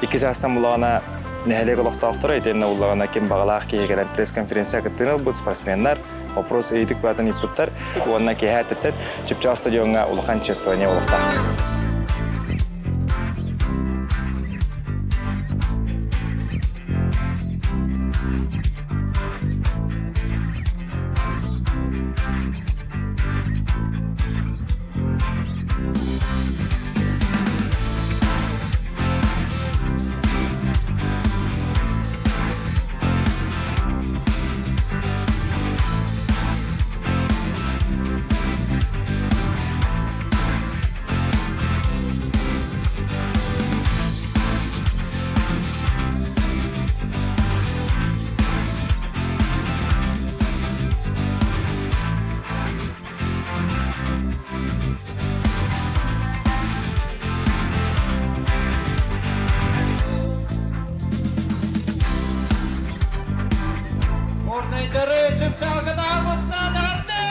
Икки чаастан буллаҕына нэһилиэк олохтоохторо итиэннэ буллаҕына ким баҕалаах киһи кэлэн пресс-конференция кыттыыны ылбыт спортсменнар вопрос ыйытык баатын ыйыппыттар уонна киэһэ өттүттэн Чыпчаал стадиоҥҥа улахан чествование олохтоох. Горнайдары чыпчаалга таһаарбытынан эҕэрдэ!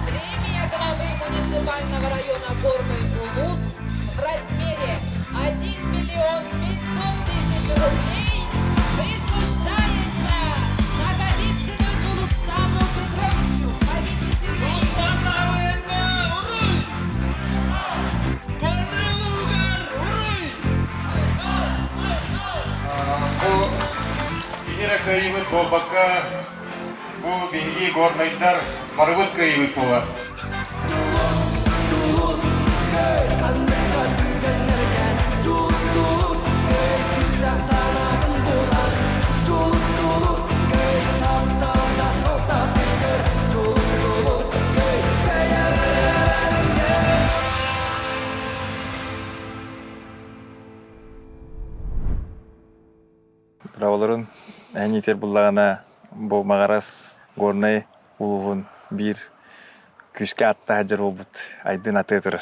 Премия главы муниципального района Горный Улус в размере 1 миллион 500 тысяч рублей присуждается Наговицыну Джулустану Петровичу, победителю. Дьулустан Наҕылыҥҥа уруй! Горный Улуугар уруй! Бу биһи эрэ кыайыыбыт буолбакка, бу биһиги горнайдар барыбыт кыайыыбыт буолар. Дорооболорун, эн иитэр буллаҕына бу Маҕарас Горнай улууһун биир күүскэ ааттаах дьар буолбут Айдын атыы турар.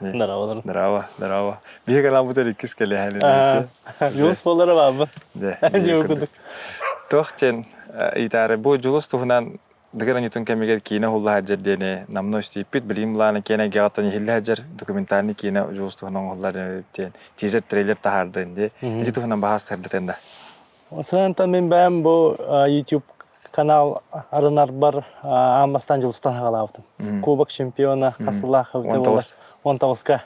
Дорооболорун. Дорообо, дорообо. Биһи каналбытыгар иккис кэлиһэн Дьулус буолара баабы. Дьэ, Дьэ, курдук. Туох диэн ыйытаары бу Дьулус туһунан Дыгын Анютун кэмигэр киинэ уһулла сылдьар диэни намно истииппит, билигин былаана киэн эйгэҕиттэн иһиллэ сылдьар документальный киинэ Дьулус туһунан оҥоһуллар диэн тизер трейлер таһаардын дии. Ити туһунан баһаас тарбытын да. Сынан мин бэйэм бу YouTube канал арынарбар аан бастаан Дьулустан хаҕалаабытым. Кубок чемпиона хасылаах он тоҕуска.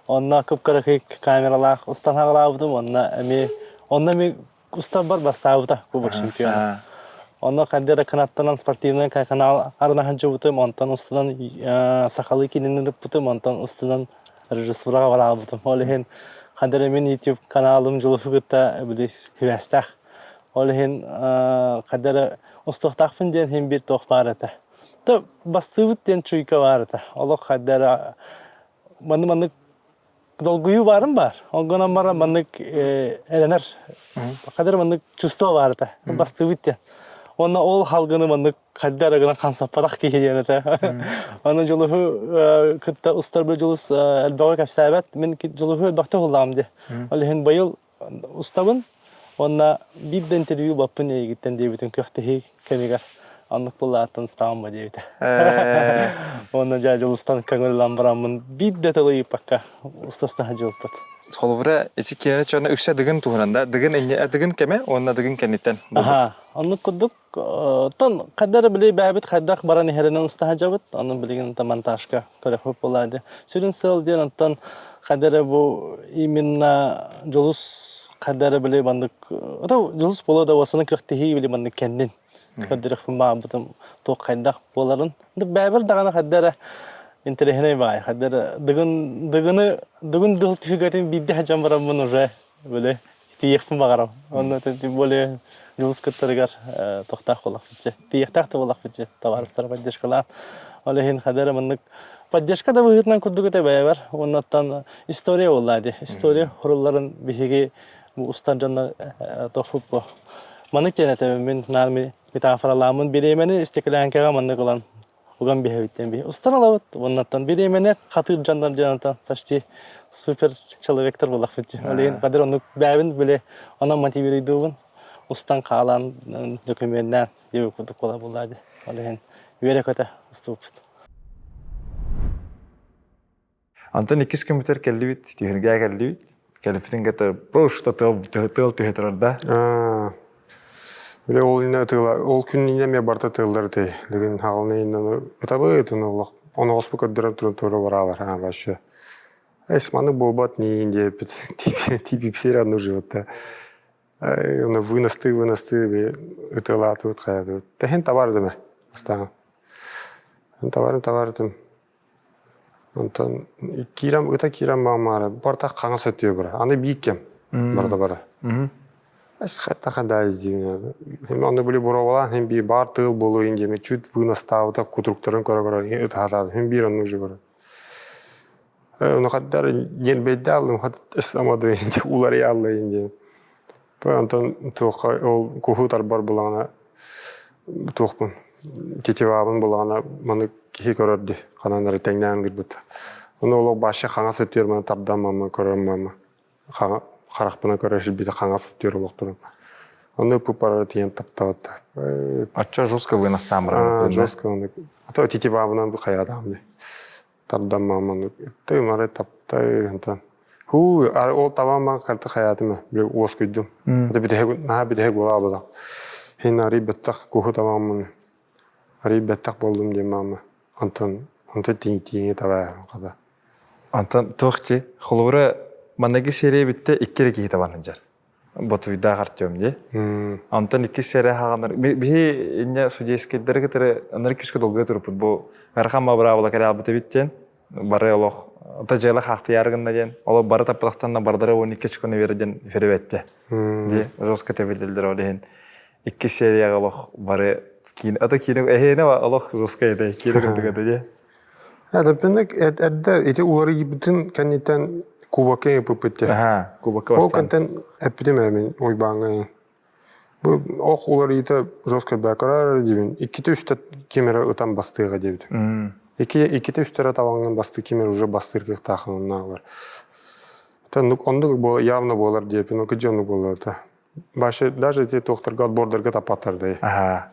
Онно кып-кыракый камералаах устан хаҕалаабытым. Онно эми онно эми устарбар бастаабыта Кубок чемпиона. Онно ханна эрэ кынаттанан спортивный канал арына сылдьыбытым, онтон устунан сахалыы киинини ыппытым, онтон устунан режиссураҕа бараабытым. Ол иһин ханна эрэ мин YouTube каналым Дьулуһу кытта били сибээстээх. Ол иһин ханна эрэ устуохтаахпын диэн иһин биир туох баар этэ. То бастыыбыт диэн чуйка баар этэ. Олох ханна эрэ манны-маннык долгуйуу баарын баар. Ол гынан баран маннык эрэнэр хадыр маннык чувство баар этэ. Бастыыбыт диэн. Уонна ол халгыны маннык хайда эрэ гынан хамсаппатах киһи диэн этэ. Аны Дьулуһу кытта устар бу Дьулус элбэҕи кэпсээбэт. Мин Дьулуһу элбэхтик уһуллаҕым дии. Ол иһин быйыл устабын уонна биир да интервью баппын эйигиттэн диэбитин күрэхтэһии кэмигэр оннук буоллааттан устаҕым ба диэбитэ. Уонна дьэ Дьулустан көҥүл бараммын биир да тылы ыйыппакка устастаһа дьылпыт. Холобура, ити киэнэ чона үксэ Дыгын туһунан да, Дыгын инньэ Дыгын кэмэ уонна Дыгын кэнниттэн. Аха, оннук курдук Оттон хайда эрэ били бэйэбит хайдах баран иһэринэн уста сылдьабыт, онон билигин онтон монтажка көрөхпүт буолаа дии. Сүрүн сыал диэн онтон хайда эрэ бу именно Дьулус хайда эрэ били маннык ото Дьулус буолуо да уосаны күрэхтэһии били маннык кэннин көрдөрөхпүн баҕарбытым туох хайдах буоларын. Бэйэбэр даҕаны хайда эрэ интэриэһинэй баҕайы хайда эрэ дыгын дыгыны дыгын дыл түһүгэтин биирдэ сылдьан бараммын уже били Тиийиэхпин баҕарам. Онно тем более Дьулус кыттарыгар тохтоох буолахпытчы. Тиийиэхтээх да буолахпытчы табаарыстара поддержкалаан. Ол иһин хадара маннык поддержка да быһыытынан курдук этэ бэйэбэр. Уоннаттан история буолла дии. История хурулларын биһиги бу устар дьоннор тохпут бу. Маннык диэн этэбин мин наар метафоралааммын бириэмэни стеклянкаҕа маннык ылан. уган биһэбиттэн биһи устан алабыт. Оннаттан бириэмэни хатыыр дьоннор дьонотон почти супер человектар буолахпыт. Ол иһин кадыр оннук бэйэбин били онон мотивируйдуубун устан хаалан документнаан диэбит курдук буола буоллаа дии. Ол иһин үөрэ-көтө устубуппут. Онтон иккис күммүтэр кэллибит, түһүлгэ кэллибит. Кэлиппитин кытта бу что тыал тыал түһэ турар да. Бile ол инне тыла ол күн инне ме барта тыллар те деген хаалны инне ытабы ытын олох оноҕоспу көрдөрөн туран тура баралар а вообще эс маны буолбат ни диэппит типип все равно живот да оны выносты выносты ытылаатыбыт хаятыбыт тэһин табардым астаан табарын табардым Онтон киирэн ыта киирэн баамаары барта хаҥас өттүгэр барар. Аны биир кэм барда барар. Эсхаттаха диин. Хим онно били боровалаан хим биир баар тыыл буолуо диэми чуть вынастаабыта кутуруктарын көрө-көрө ытаатаат хим биир оннук же барар. Ону хаттар диэн бэйдэ аллым хат эс амады уларыйа аллайын диэн. Онтон туохха ол куһу тарбар булаҕына туохпун тетивабын булаҕына маны киһи көрөр дии ханан эрэ тэҥнээн ылбыт. Ону олох баша хаҥас өттүгэр маны тардан мама көрөр мама харахпынан көрөр сирбитэ хаҥас өттүгэр олохторум. Ону ыппыппар тиийэн таптабат. Ачча жестко вынастаан баран. Жестко а то тетивабынан хайаатаам дии. Тардан маманы тыымары таптай онтон Хуу, ол табан карта хаятым бile уоскуйдум. Это бүтэһик наһаа бүтэһик буолаабыта. Хин арый бэттэх куһу табаммын. Арый бэттэх болдум диэн маама. Онтон онтон тииҥ-тииҥи табаа хата. Онтон туох дии холобура манныгы серия бүттэ икки эрэ киһи табан сылдьар. Ботуйдаах Артем дии. Онтон иккис серия хаҕанар биһи инне судейскайдары кытары анары күскэ долгуйа туруппут бу ыарахан браабыла кэлэ албыт эбит диэн бары олох ата дьыала хаахтыйаары гынна диэн олох бары таппатахтанна бардара 12 очкону бере диэн үһүрүбэттэ ди жестко тэбилдилдер ол иһин иккис серияҕа олох бары киин ата киинэ эһиэнэ олох жестко этэ киинэ курдук этэ дии Эдэрбинник эрдэ ити уларыйбытын кэнниттэн кубокка ыппыппыт Аха, кубокка Ол бастаан. кэнтэн эппитим ээ мин Уйбааҥҥа Бу ох уларыйыыта жестко бэкэрэр диибин. Иккитэ үстэ ким эрэ ытан бастыаҕа диэбитим. Иккитэ үстэ эрэ табаҥҥын бастыы ким эрэ уже бастыыр кыахтаахын оннааҕар. Оннук оннук явно буолар диэпин, но кыдьы оннук буолар да. Башы даже эти туохтарга отбордарга таппаттар да. Аха.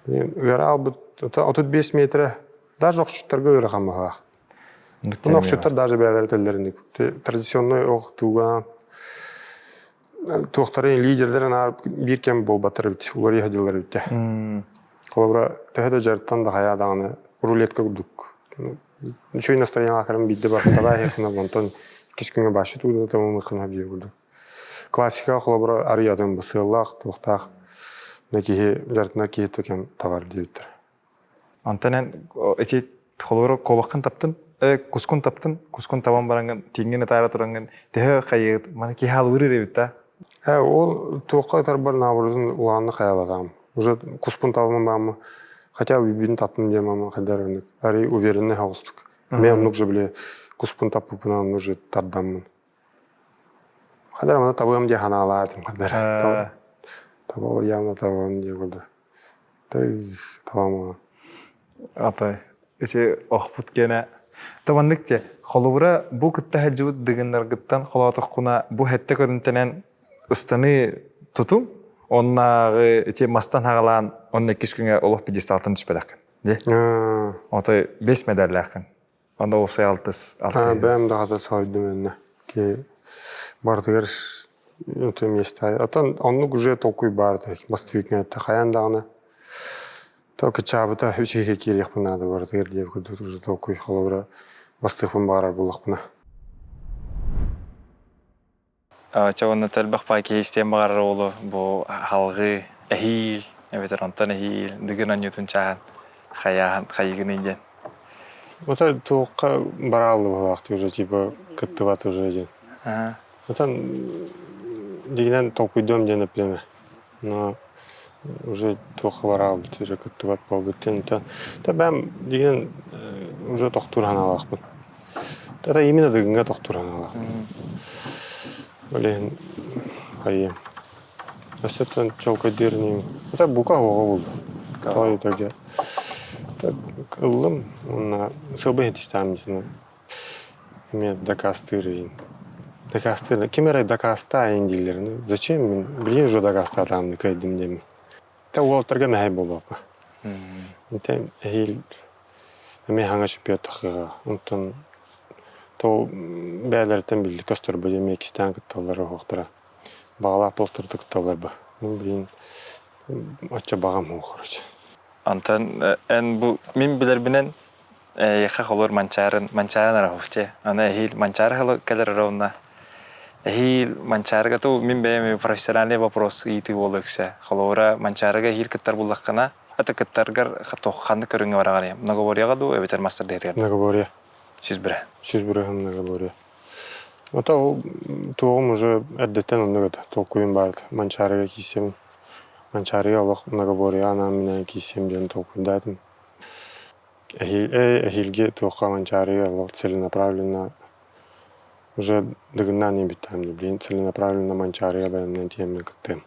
Ыара албыт 35 метрэ даже охчуттарга ыарахан баһаах. Оны охчуттар даже бэйэлэрэ этэллэринник традиционный ох туга туохтарын лидердэр наар биир кэм буолбаттар эбит, уларыйа сылдьаллар эбит. Холобура, төһө да дьарыктан да хайаа даҕаны рулетка курдук. Үчүгэй настроениялаах кэлэн биирдэ бар табаа иһиэххинэ онтон иккис күҥҥэ бааччы тууда тамымыххына биир курдук. Классика холобура арыйатын бу сыаллаах, туохтаах на киһи дьарытына киһи кэм табар диэбиттэр. Онтон эн ити холобура куобаххын таптын, кускун таптын, кускун табан бараҥҥын, тииҥҥин ытаара тураҥҥын, төһө хайыгыт, маны киһи алыбырыыр эбит да? Ол туохха ытарбар наоборотун улааннык хайаабатаҕым. Уже куспун табамын бааммы, хотя бы бүтүн таптым диэн мама хайдар оннук арый уверенный соҕустук. Мен оннук же били куспун таппыппынан уже тардаммын. Хайдар маны табыам диye ханаалаатым хайдар. Таба явно табам диye курдук. Табам Атай, ити охпут киэнэ Табаннык те, холобура бу кытта сылдьыбыт дыгыннаргыттан холоотоххуна бу хэттэ көрүнтэнэн ыстаныы тутум, оннааҕы ити мастан хаҕалаан онно иккис күҥҥэ олох пьедесталтан түспэтэххин. Де? Отой бес медаллааххын. Онно уопсай алтыс Бэйэм даҕата соһуйдум иннэ. Ки барытыгар өтө миэстэ. Отон оннук уже толкуй баар да бастыыр күн хайаан даҕаны то кычаабыта үчүгэй киириэхпин наада барытыгар диэбит курдук уже толкуй холобура бастыахпын баҕарар буоллахпына. Чэ уонна элбэх баай киһи истиэн баҕарар уолу бу халҕыы эһиил эбэтэр онтон эһиил дыгын онньуутун чааһын хайааһын хайыгыный диэн. Ота туохха барааллы быһылаах уже типа кыттыбат уже диэн. Отон дигинэн толкуйдуом диэн эппитим Но уже туохха бараалбыт уже кыттыбат буолбут диэн та бэм дигинэн уже тохтуур санаалаахпын. Это именно дыгыҥҥа тохтуур санаалаахпын. Блин, хайыам. Өссө чолкойдуыр иним. Это бука хуоҕа булду. Той итоге. Ыллым уонна сылбай иһитистээм диэн эмиэ дакаастыыр иһин. Дакаастыыр ким эрэ дакаастаа иһин дииллэр. Ну зачем мин билигин уже дакаастаатаҕым кыайдым диэммин. Тэ уолаттарга мэһэй буолуоппа. Ити эһиил эмиэ хаҥа чемпионат тахыаҕа. Онтон то бэйэлэриттэн билли көстөрбө эмиэ иккистээн кытталлар оһохтора. Баҕалаах буолтар да кытталлар ба. Ну блин оччо баҕам суох короче. Онтон эн бу мин билэрбинэн эйиэхэ холур манчаарын манчаарын арахуфте аны эһиил манчаары хылы кэлэр ровно эһиил манчаарыга ту мин бэйэм профессиональный вопрос ыйытыы буолуо үксэ холобура манчаарыга эһиил кыттар буллаххына аты кыттаргар ханнык көрүҥҥэ бараҕын многоборьеҕа дуу эбэтэр мастер дыһытыгар Многоборье. 101. 101 многоборье. Ото ол туоҕум уже эрдэттэн оннук этэ. Толкуйум баар этэ. Манчаарыга киирсэбин. Манчаарыга олох многоборьеҕа анаан-минээн киирсиэм диэн толкуйдаатым. Эһиилги туохха Манчаарыга олох целенаправленно уже дыгыннаан иэбиттэм дии. Билигин целенаправленно Манчаарыга бэлэмнээн тиийэммин кыттыам.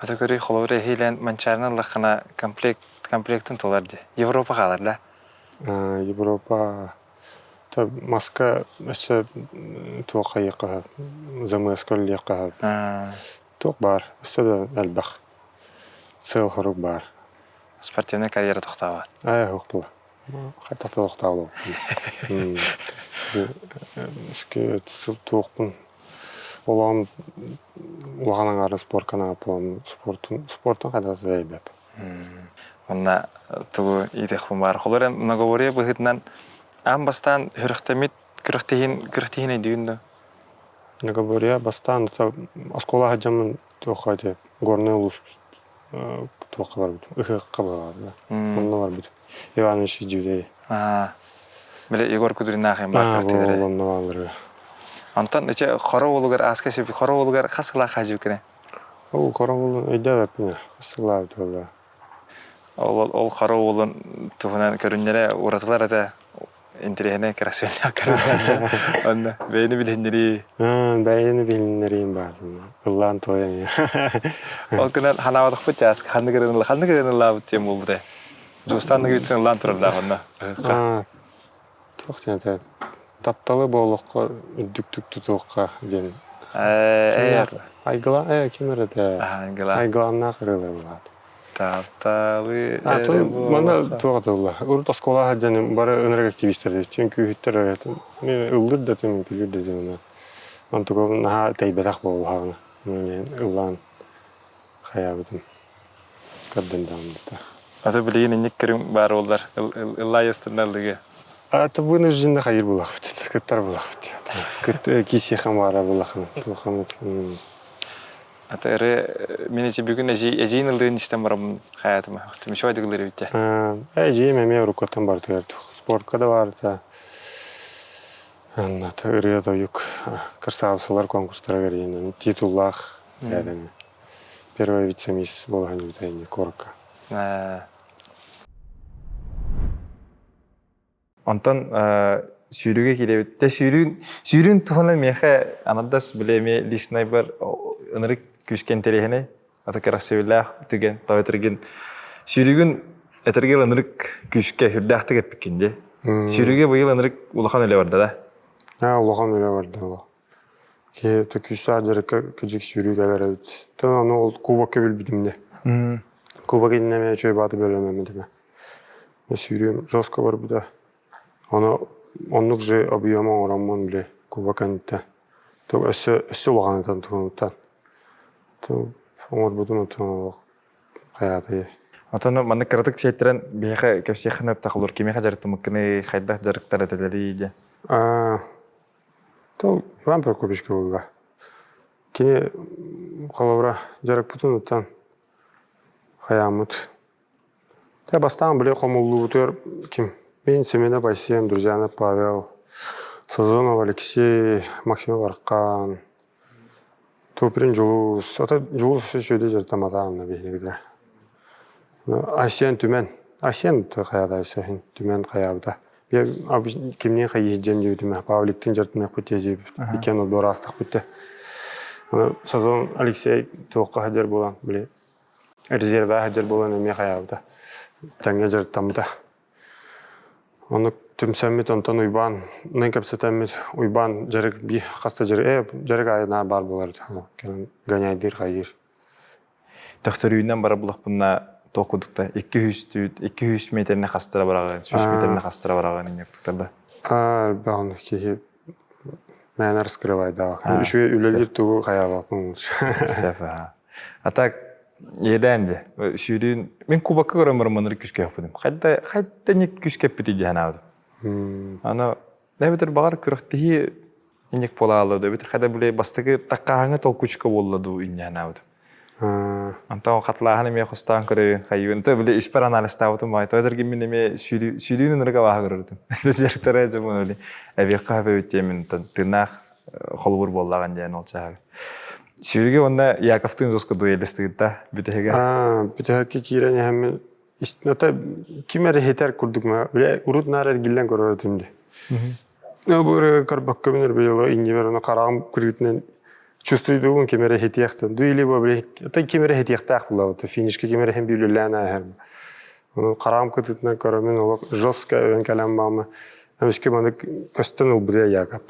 Ата көрүй холобур эһиилэн Манчаарыны ыллаххына комплект комплектын толор дии. Европа хаалар да? Европа маска өссө туох хайыахха сөп, замыска үлэлиэххэ сөп. Туох баар, өссө да элбэх. Сыал-сорук баар. Спортивнай карьера тохтообот. Ээ, суох буолла. Хайдах да тохтообот. Сыл туохпун олоҕум улахан аҥаара спорка нааппылам спортун спортун хайдах да тэйбэп. Онно тугу иитиэхпин баар. Холор многоборье быһыытынан аан бастаан сүрэхтэммит күрэхтэһиин күрэхтэһиин өйдүүгүн дуо? Многоборье бастаан оскуола сылдьаммын туохха ити Горнай улуус туохха барбытым ыһыахха баҕалаата онно барбытым Иванович Дьүлэй. Били Егор Кудриннаах баар күрэхтиилэрэ. Онно баалларга. Онтон иче хоро уолугар ааска сөп хоро уолугар хас сылаах хаажыбыккыны? Ол хоро уолун өйдөөбөппүн хас сыллаабыт буолла. Ол ол хоро уолун туһунан көрүннэрэ уратылар этэ интэриэһинэй кэрэхсэбиллээх көрүннэрэ. Онно бэйэни билиһиннэрии. Бэйэни билиһиннэриим баар ыллаан туойан. Ол гынан ханаабатахпыт тяска ханнык ырыаны ханнык ырыаны ыллаабыт диэн буолбутай. Дьулустаан Ныгыцын ыллаан турардаах онно. Туох диэн этэ тапталы буолуохха үрдүктүк тутуохха диэн Айгыла э ким эрэ этэ Айгылааннаах ырыалар булаат Тапталы Манна туох этэ урут оскуола сылдьан бары ынырык активистар түн күүһүттэр ыллыр да түн үҥкүүлүүр да түн онтуга наһаа тэйбэтэх буоллаҕына ыллаан хайаабытым Көрдөн даҕаны Асы билигин инник көрүҥ баар буоллар ыллаайыстынна ыллыгы. Это вынужденно хайыр булахпыт, кыттар булахпыт. Кыт кисиэхэм баара булахын, туохамыт. Ата эрэ мин эчи бүгүн эжиин ыллыын истэн бараммын хаятыма. Түмүшөй дыгылыр эбитте. Эжиим эмиэ уруккаттан бартыгар спортка да барыта. Анната ырыа тойук кырсаабысылар конкурстарыгар иэнэн титуллаах ээдэни. Первая вице-мисс буолаһын бүтэ куоракка. Онтон сүүрүүгэ киирэбит. Те сүүрүүн сүүрүүн туһунан миэхэ анадас билэ эмиэ личнайбар ынырык күүскэ интэриэһинэй ата кэрэхсэбиллээх түгэн тоҕо сүүрүүгүн этэргэл ынырык күүскэ сүрдээхтик эппиккин дии. Сүүрүүгэ быйыл ынырык улахан үлэ барда да? Аа улахан үлэ барда Киһи күүстээх дьарыкка кыдьык сүүрүү кэлэр эбит. Тон ону ол кубокка билбитим дии. Кубок иннинэ эмиэ үчүгэй бааты бөлөмөммүт Сүүрүүм жестко барбыта. Ону оннук же объем оҥороммун били кубок кэнниттэн. Өссө өссө улаханытан туһунуттан. Оҥорбутум оттон олох хайаатый. Отон маннык кыратык сиэттэрэн биһиэхэ кэпсиэххин өптөх олор кимиэхэ дьарыктаммыккыный, хайдах дьарыктар этэлэрий диэн. То Иван Прокопьевичка буолла. Кини холобура дьарыкпытын уттан хайааммыт. Тэ бастаан били хомуллуубутугар ким? Мин Семенов Айсен, Друзьянов Павел, Сазонов Алексей, Максимов Аркан, Туприн Дьулус. Ото Дьулус үчүгэй дьарыктамматаҕым биһигитэ. Айсен Түмэн. Айсен хайаата Айсен Түмэн хайаабыта. Кимниин хайыһдьан диэбитим Павликтын дьарыктаныахпыт диэбит. Иккиэн отбор аастахпыт те. Сазон Алексей туохха сылдьар буолан, били резервэ сылдьар буолан эмиэ хайаабыта. Тэҥҥэ дьарыктаммыта. Оннук түмсэммит, онтон Уйбаан кэпсэтэммит, Уйбаан дьарык хас да дьарык, э, дьарык аайы наар баар буолар гоняйдыыр хайыыр. Төхтөрүүнэн бара булахпына туох курдукта 200 200 метрне хастара бараҕын, 100 метрне хастара бараҕын инник да. Аа, элбэх оннук киһи мээнэ раскрывайдаах. Үчүгэй үлэлиир тугу хайаабаппын Сөп, А так иэдээн де. Сүүрүүн мин кубокка көрөн баран маныр күүскэ хаппытым. Хайда хайда ник күүскэ эппити дии санаабытым. Аны эбэтэр баҕар күрэхтэһии инник буолаалы да эбэтэр хайда били бастакы таккааһыҥа толкучка буолла дуу инньэ санаабытым. Онтон хатлааһын эмиэ хостаан көрөйүн хайыыбын. То били испэр анализтаабытым баай. Тоҕо мин эмиэ сүүрүүн ынырыга бааһа көрөрүтүм. Дьарыктара дьомун били эбиэххэ хөпөбүт диэмин тыыннаах холобур буоллаҕын диэн ол чааһы. Сүүрүгү уонна Яковтыын жестко дуэллэстигит бүтэһигэ. Бүтэһикки киирэн иһэммин ата ким эрэ иһитэр курдук бile урут наар эргиллэн көрөр этим ди. Бу ырыа көрбөккө мин быйыл иннибэр ону хараҕым кырыытынан чувствуйдугун ким эрэ иһитиэхтэн ду или бу бile ата ким эрэ иһитиэхтээх буолабыт финишка ким эрэ иһин бүлүлээн ааһар. Ону хараҕым кытыытынан көрөмүн олох жестко өйөн кэлэн баама эмискэ маннык көстөн ылбыта Яков.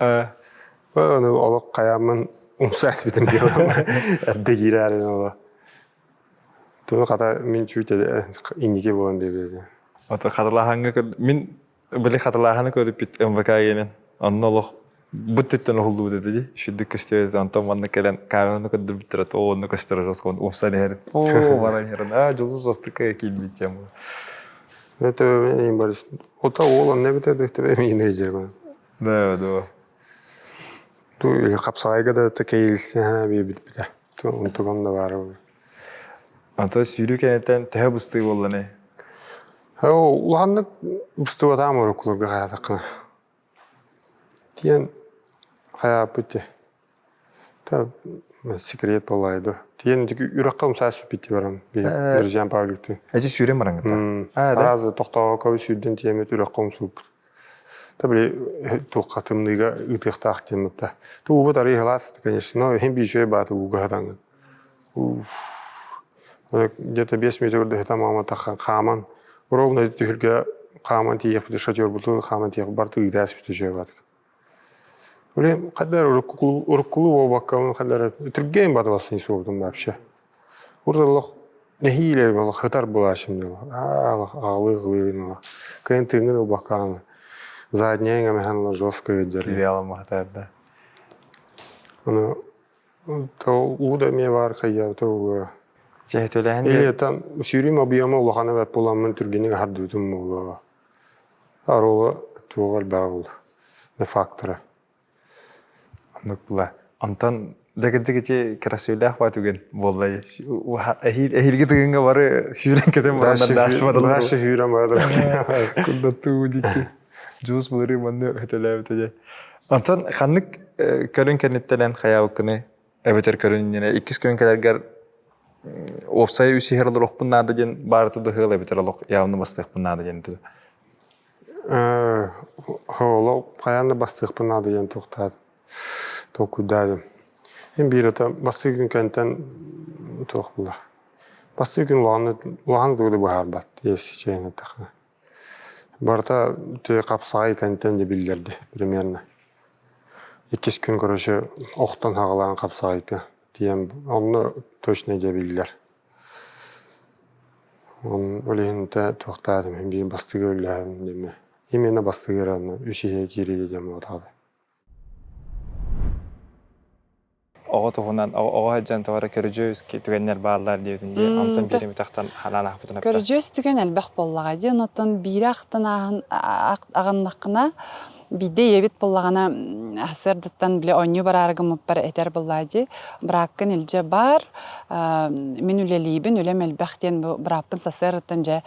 Ону олох хайааммын умса эспитим диэм эрдэ киирээрин ола. Туну хата мин чуть инники буолан биэрбитим. Ото хатылааһаҥҥа мин били хатылааһаны көрүппүт МВК генен онно олох бу түттэн уһуллубут этэ дии шүрдүк көстүбэт онтон манна кэлэн камераны көрдөрбүттэрэ то онно көстөр жестко умсан иһэр оо баран иһэр аа дьолу жестко киирбит тем Это ота уол онно эбитэ да миин өйдүөм да да Ту хапсаҕайга да тэкэйилсэ биэрбитэ. Онтугам да баара. Антон сүүрүү кэнниттэн төһө быстыы буолланы? Улаханнык быстыбатаам уруккуларга хайаатаххына. Тиэн хайааппыт ти. Та секрет буолаайда. Тиэн үрэххэ умсаа сүппүт барам. Друзьям Павликтыы. Эти сүүрэн бараҥҥыта? Аразы тохтоокко сүүрдэн тиэммит үрэххэ умсууппут. Та били туохха тымныыга ыытыахтаах диэн да. Туубут арый халаас, конечно, но иһин биичөй бааты ууга хатаҥын. Где-то 5 метр үрдүһүтэ маама таххан хааман, ровно түһүлгэ хааман тиийиэхпит шатербутун хааман тиийиэх барты ыытааспыт үчүгэй баатык. Блин, хаддар уруккулуу буолбакка, хаддар түргэн баты бассын суобутум вообще. Урут нэһиилэ олох хытар буолааччым дьоло. Аҕылыы-аҕылыы Кыайан тыыҥҥын ылбаккаҕына задняйыҥ эмэһэн ыла жестко ыдьар. Киирэ аламматар да. Ону уу да эмиэ баар хайыабыта буолуо. Чэһитэлэһэн Или там сүүрүүм объема улахана бэрт буоламмын түргэнник аһардыбытым буолуо. Арула туоҕа элбэҕэ буолуо. Фактора. Оннук була. Онтон дэгирдик ити красивлээх ба түгэн буолла. Эһиилги тыгыҥҥа бары сүүрэн көтөн бараннар даас баралар. Дальше сүүрэн баралар. Курдаттуу дикки. Жуус былырыы манны өтөлөөбүтэ дьэ. Онтон ханнык көрүн кэнниттэн хайаабыккыны эбэтэр көрүн иккис күн кэлэргэр уопсай үс иһэр олоруохпун наада диэн баарыта да ыал эбэтэр олох явно бастыахпын наада диэн Олох хайаан да бастыахпын наада диэн туохтаат толкуйдаатым. Мин биир ото бастыыр күн кэнтэн туох була. Бастыыр күн улахан улахан тугу да быһаарбат если чэйин эттэххинэ. Барыта тыы хапсаҕай кэнтэн да биллэрди примерно. Иккис күн короче охтон хаҕалаан хапсаҕайга тиийэн онно точно дьэ биллэр. Ол иһин тэ туохтаатым биир бастыгы үллэһэбин диэмэ. Именно бастыгы эрэ үс иһэ киирии диэн буолтаҕа. Оҕо туһунан оҕо сылдьан тоҕо эрэ көрүдьүөс түгэннэр бааллар диэбитин дии. Онтон биир эмит ахтан ханаан аахпытын эптэ. Көрүдьүөс түгэн элбэх буоллаҕа дии. Онтон биири ахтан ааһан аҕыннаххына Биирдэ ийэбит буоллаҕына сарсыардаттан били оонньуу бараары гыммыппар этэр буоллаа дии, бырааккын илдьэ бар, мин үлэлиибин, үлэм элбэх диэн бу бырааппын сарсыардаттан дьэ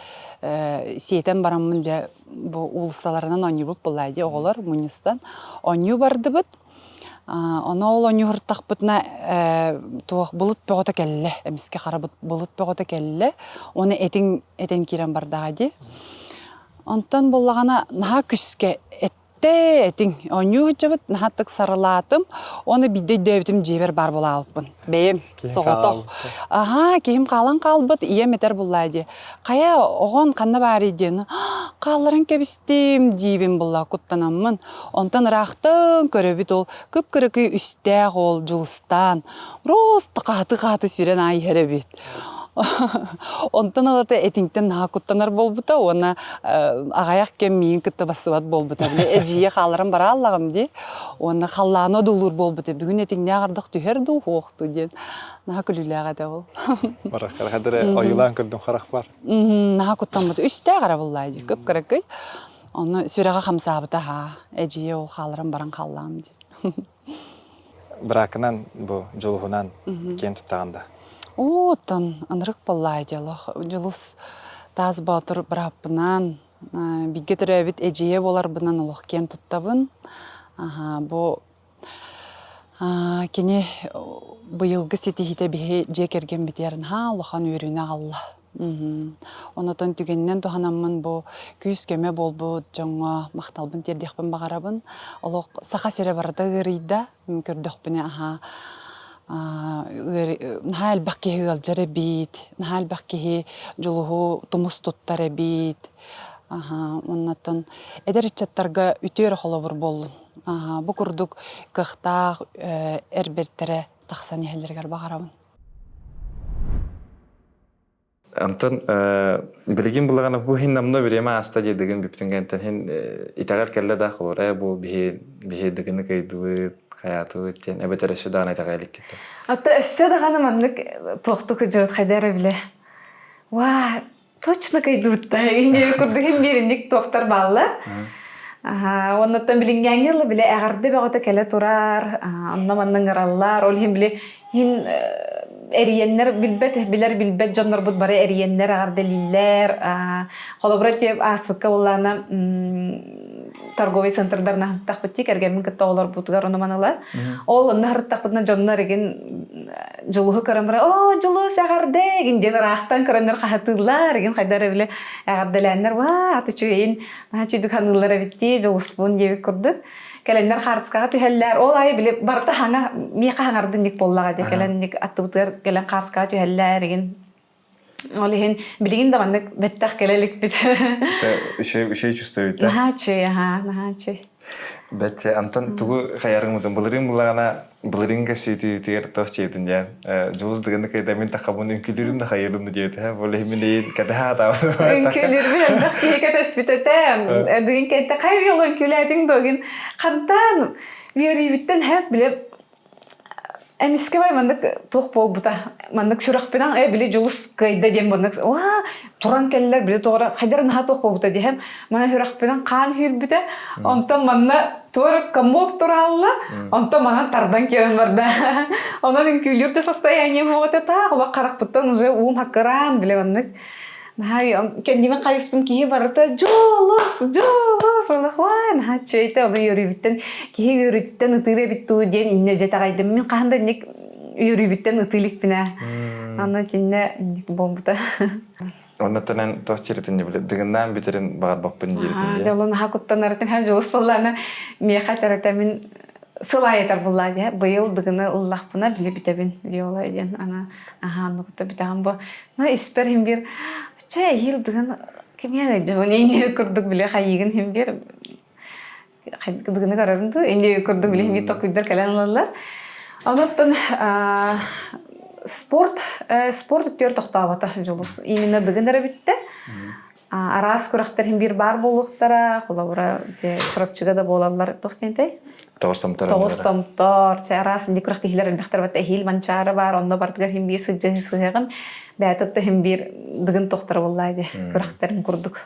сиэтэн бараммын дьэ бу уулуссаларынан оонньуубут буоллаа дии оҕолор мунньустан оонньуу бардыбыт. Ону ол оонньууһуртахпытына туох былыт бөҕөтө кэллэ, эмискэ хара былыт бөҕөтө кэллэ, уонна этиҥ этэн киирэн бардаҕа дии. Онтон буоллаҕына наһаа күскэ эттэ. Түстэ этиҥ. Оонньуу сылдьабыт, наһаа сарылаатым. Уонна биирдэ өйдөөбүтүм дьиэбэр баар буолаабыппын. Бэйэм соҕотох. Аһаа, киһим хаалан хаалбыт, ийэм этэр буллаа дии. Хайа, оҕон ханна баарый диэн. Хаалларан кэбистим диибин булла куттанаммын. Онтон ыраахтан көрөбүт ол кып-кыракый үстээх уол Дьулустаан. Просто хааты-хааты сүрэн аай иһэр эбит. Онтон ылата этиҥтэн наһаа куттанар буолбута уонна аҕыйах кэм миигин кытта бассыбат буолбута. Били эдьиийэ хаалларан барааллаҕым дии. Уонна халлааны одуулуур буолбута. Бүгүн этиҥнээх ардах түһэр дуу, суох дуу диэн. Наһаа күлүүлээх этэ ол. Бараххар хадыры ойуулаан көрдүм харахпар. Наһаа куттаммыт. Үстээх эрэ буллаа дии, кып-кыракый. Ону сүрэҕэ хамсаабыта аһаа. Эдьиийэ ол хаалларан баран хааллаҕым дии. Быракынан бу дьулуһунан киэн туттаҕын да? Оо, оттон ынырык буоллаа дьолох. Дьулус Таас Боотур бырааппынан, бииргэ төрөөбүт эдьиийэ буоларбынан олох киэн туттабын. Аһаа, бу кини быйылгы ситиһиитэ биһи дьиэ кэргэммитигэр наһаа улахан үөрүүнү аҕалла. Онотон түгэнинэн туһанаммын бу күүс-көмө буолбут дьоҥҥо махталбын тиэрдиэхпин баҕарабын. Олох Саха сирэ барыта ыарыйда. Көрдөхпүнэ аһаа наһаа элбэх киһи ыалдьар эбит, наһаа элбэх киһи дьулуһу тумус туттар эбит. Аһаа, оннотон эдэр ыччаттарга үтүө эрэ холобур буоллун. Аһаа, бу курдук кыахтаах эр бэртэрэ тахсан иһэллэригэр баҕарабын. Онтон билигин булаҕына бу иһин намно бириэмэ ааста дии дыгын бүптүн кэнтэн иһин итэҕэл кэллэ да холор ээ бу биһи биһи дыгыны кыйдыбыт хайаатыбыт диэн эбэтэр өссө даҕаны итэҕэйэ иликкит Атта өссө даҕаны маннык туохтук дьуот хайда эрэ билэ. Уа, точно кыйдыбытта. Инде курдук иһин бииринник туохтар бааллар. Оннуттан билиҥҥээҥҥи ыла билэ эҕэрдэ бөҕөтө кэлэ турар, онно манна ыҥыраллар. Ол иһин били иһин эрийэннэр билбэт, билэр билбэт дьоннорбут бары эрийэннэр эҕэрдэлииллэр. Холобура тиэп ааспыкка буоллаана торговый центрдар наһыттахпыт дии кэргэммин кытта олорбутугар ону маныла. Ол онно харыттахпытына дьоннор игин Дьулуһу көрөн баран, оо, Дьулус, эҕэрдэ! игин диэн ыраахтан көрөннөр хаһытыыллар, игин хайда эрэ били эҕэрдэлээннэр, ваа, ат үчүгэйин, наһаа үчүгүйдүк ханыыллар эбит дии, Дьулуспун диэбит курдук. Кэлэннэр хаартыскаҕа түһэллэр, ол аайы били барыта хаҥа, миэхэ хаҥардынник буоллаҕа дии, кэлэн аттыбытыгар кэлэн хаартыскаҕа түһэллэр, игин Ол иһин билигин да маннык бэттэх кэлэ иликпит. Үчүгэй үчүгэй чувствует, да? Наһаа үчүгэй, аһаа, наһаа үчүгэй. Бэт Антон тугу хайарыҥмытын былырыын буллаҕына былырыын кэссиитибитигэр туох чиэтин диэн Дьулус дыгыны кайда мин тахабын үҥкүлүүрүм да хайырым да диэбит бу мин эйин кэтэһэ атаабытым Үҥкүлүүрбүн элбэх киһи кэтэспит этэ. Дыгын кэнтэ хай уол үҥкүүлээтиҥ догин хантан үөрүүбүттэн хэп биле Эмискэ бай маннык туох буолбута маннык сүрэхпинэн э били Дьулус кыайда диэн маннык уа туран кэллэр били тоҕо хайдара наһаа туох буолбута диэһэм мана сүрэхпинэн хаан сүүрбүтэ онтон манна туора комок тураалла онтон манан тардан киирэн барда онон үҥкүүлүүр да состоянием оҕото таах олох харахпыттан уже уум хаккыраан били маннык Наһаа кэннибин хайыспын киһи барыта дьолус, дьолус, олох наһаа үчүгэйтэ ону үөрүүбүттэн киһи үөрүүтүттэн ытыыр эбит дуу диэн иннэ дьэ таҕайдым. Мин хаһан да инник үөрүүбүттэн ытыы иликпинэ. Аны итиннэ инник буолбута. Оннотонон туох чиритин били дыгыннаан бүтэрин баҕарбаппын дииритин дии. Дьолун наһаа куттанарытын һэм дьулус буоллаана миэхэ этэрэтэ мин сыл аайы этэр буллаа дии быйыл дыгыны ыллахпына били бүтэбин Виола диэн ана аһаа оннукта бүтэҕин бу Но испэр иһин биир чэ эһиил дыгын кимиэ дьоһун инни курдук биле хайыгын иһин биир дыгыны көрөрүн дуу инни курдук биле иһин токуйдар кэлэн ылаллар. Онуттан спорт спорт үттүөр тохтообото дьулус именно дыгын эрэ бүттэ. Араас күрэхтэр иһин биир баар буолуохтара, холобура дьэ Чурапчыга да буолаллар туох диэнтэй? Тоҕус томтор Тоҕус томтор, чэ араас инди күрэхтэһиилэр элбэхтэр батта эһиил Манчаары баар, онно бардыгар иһин биир сылдьа сыһыаҕын, бэйэтэ да иһин биир дыгын тохторо буоллаа дии күрэхтэрин курдук.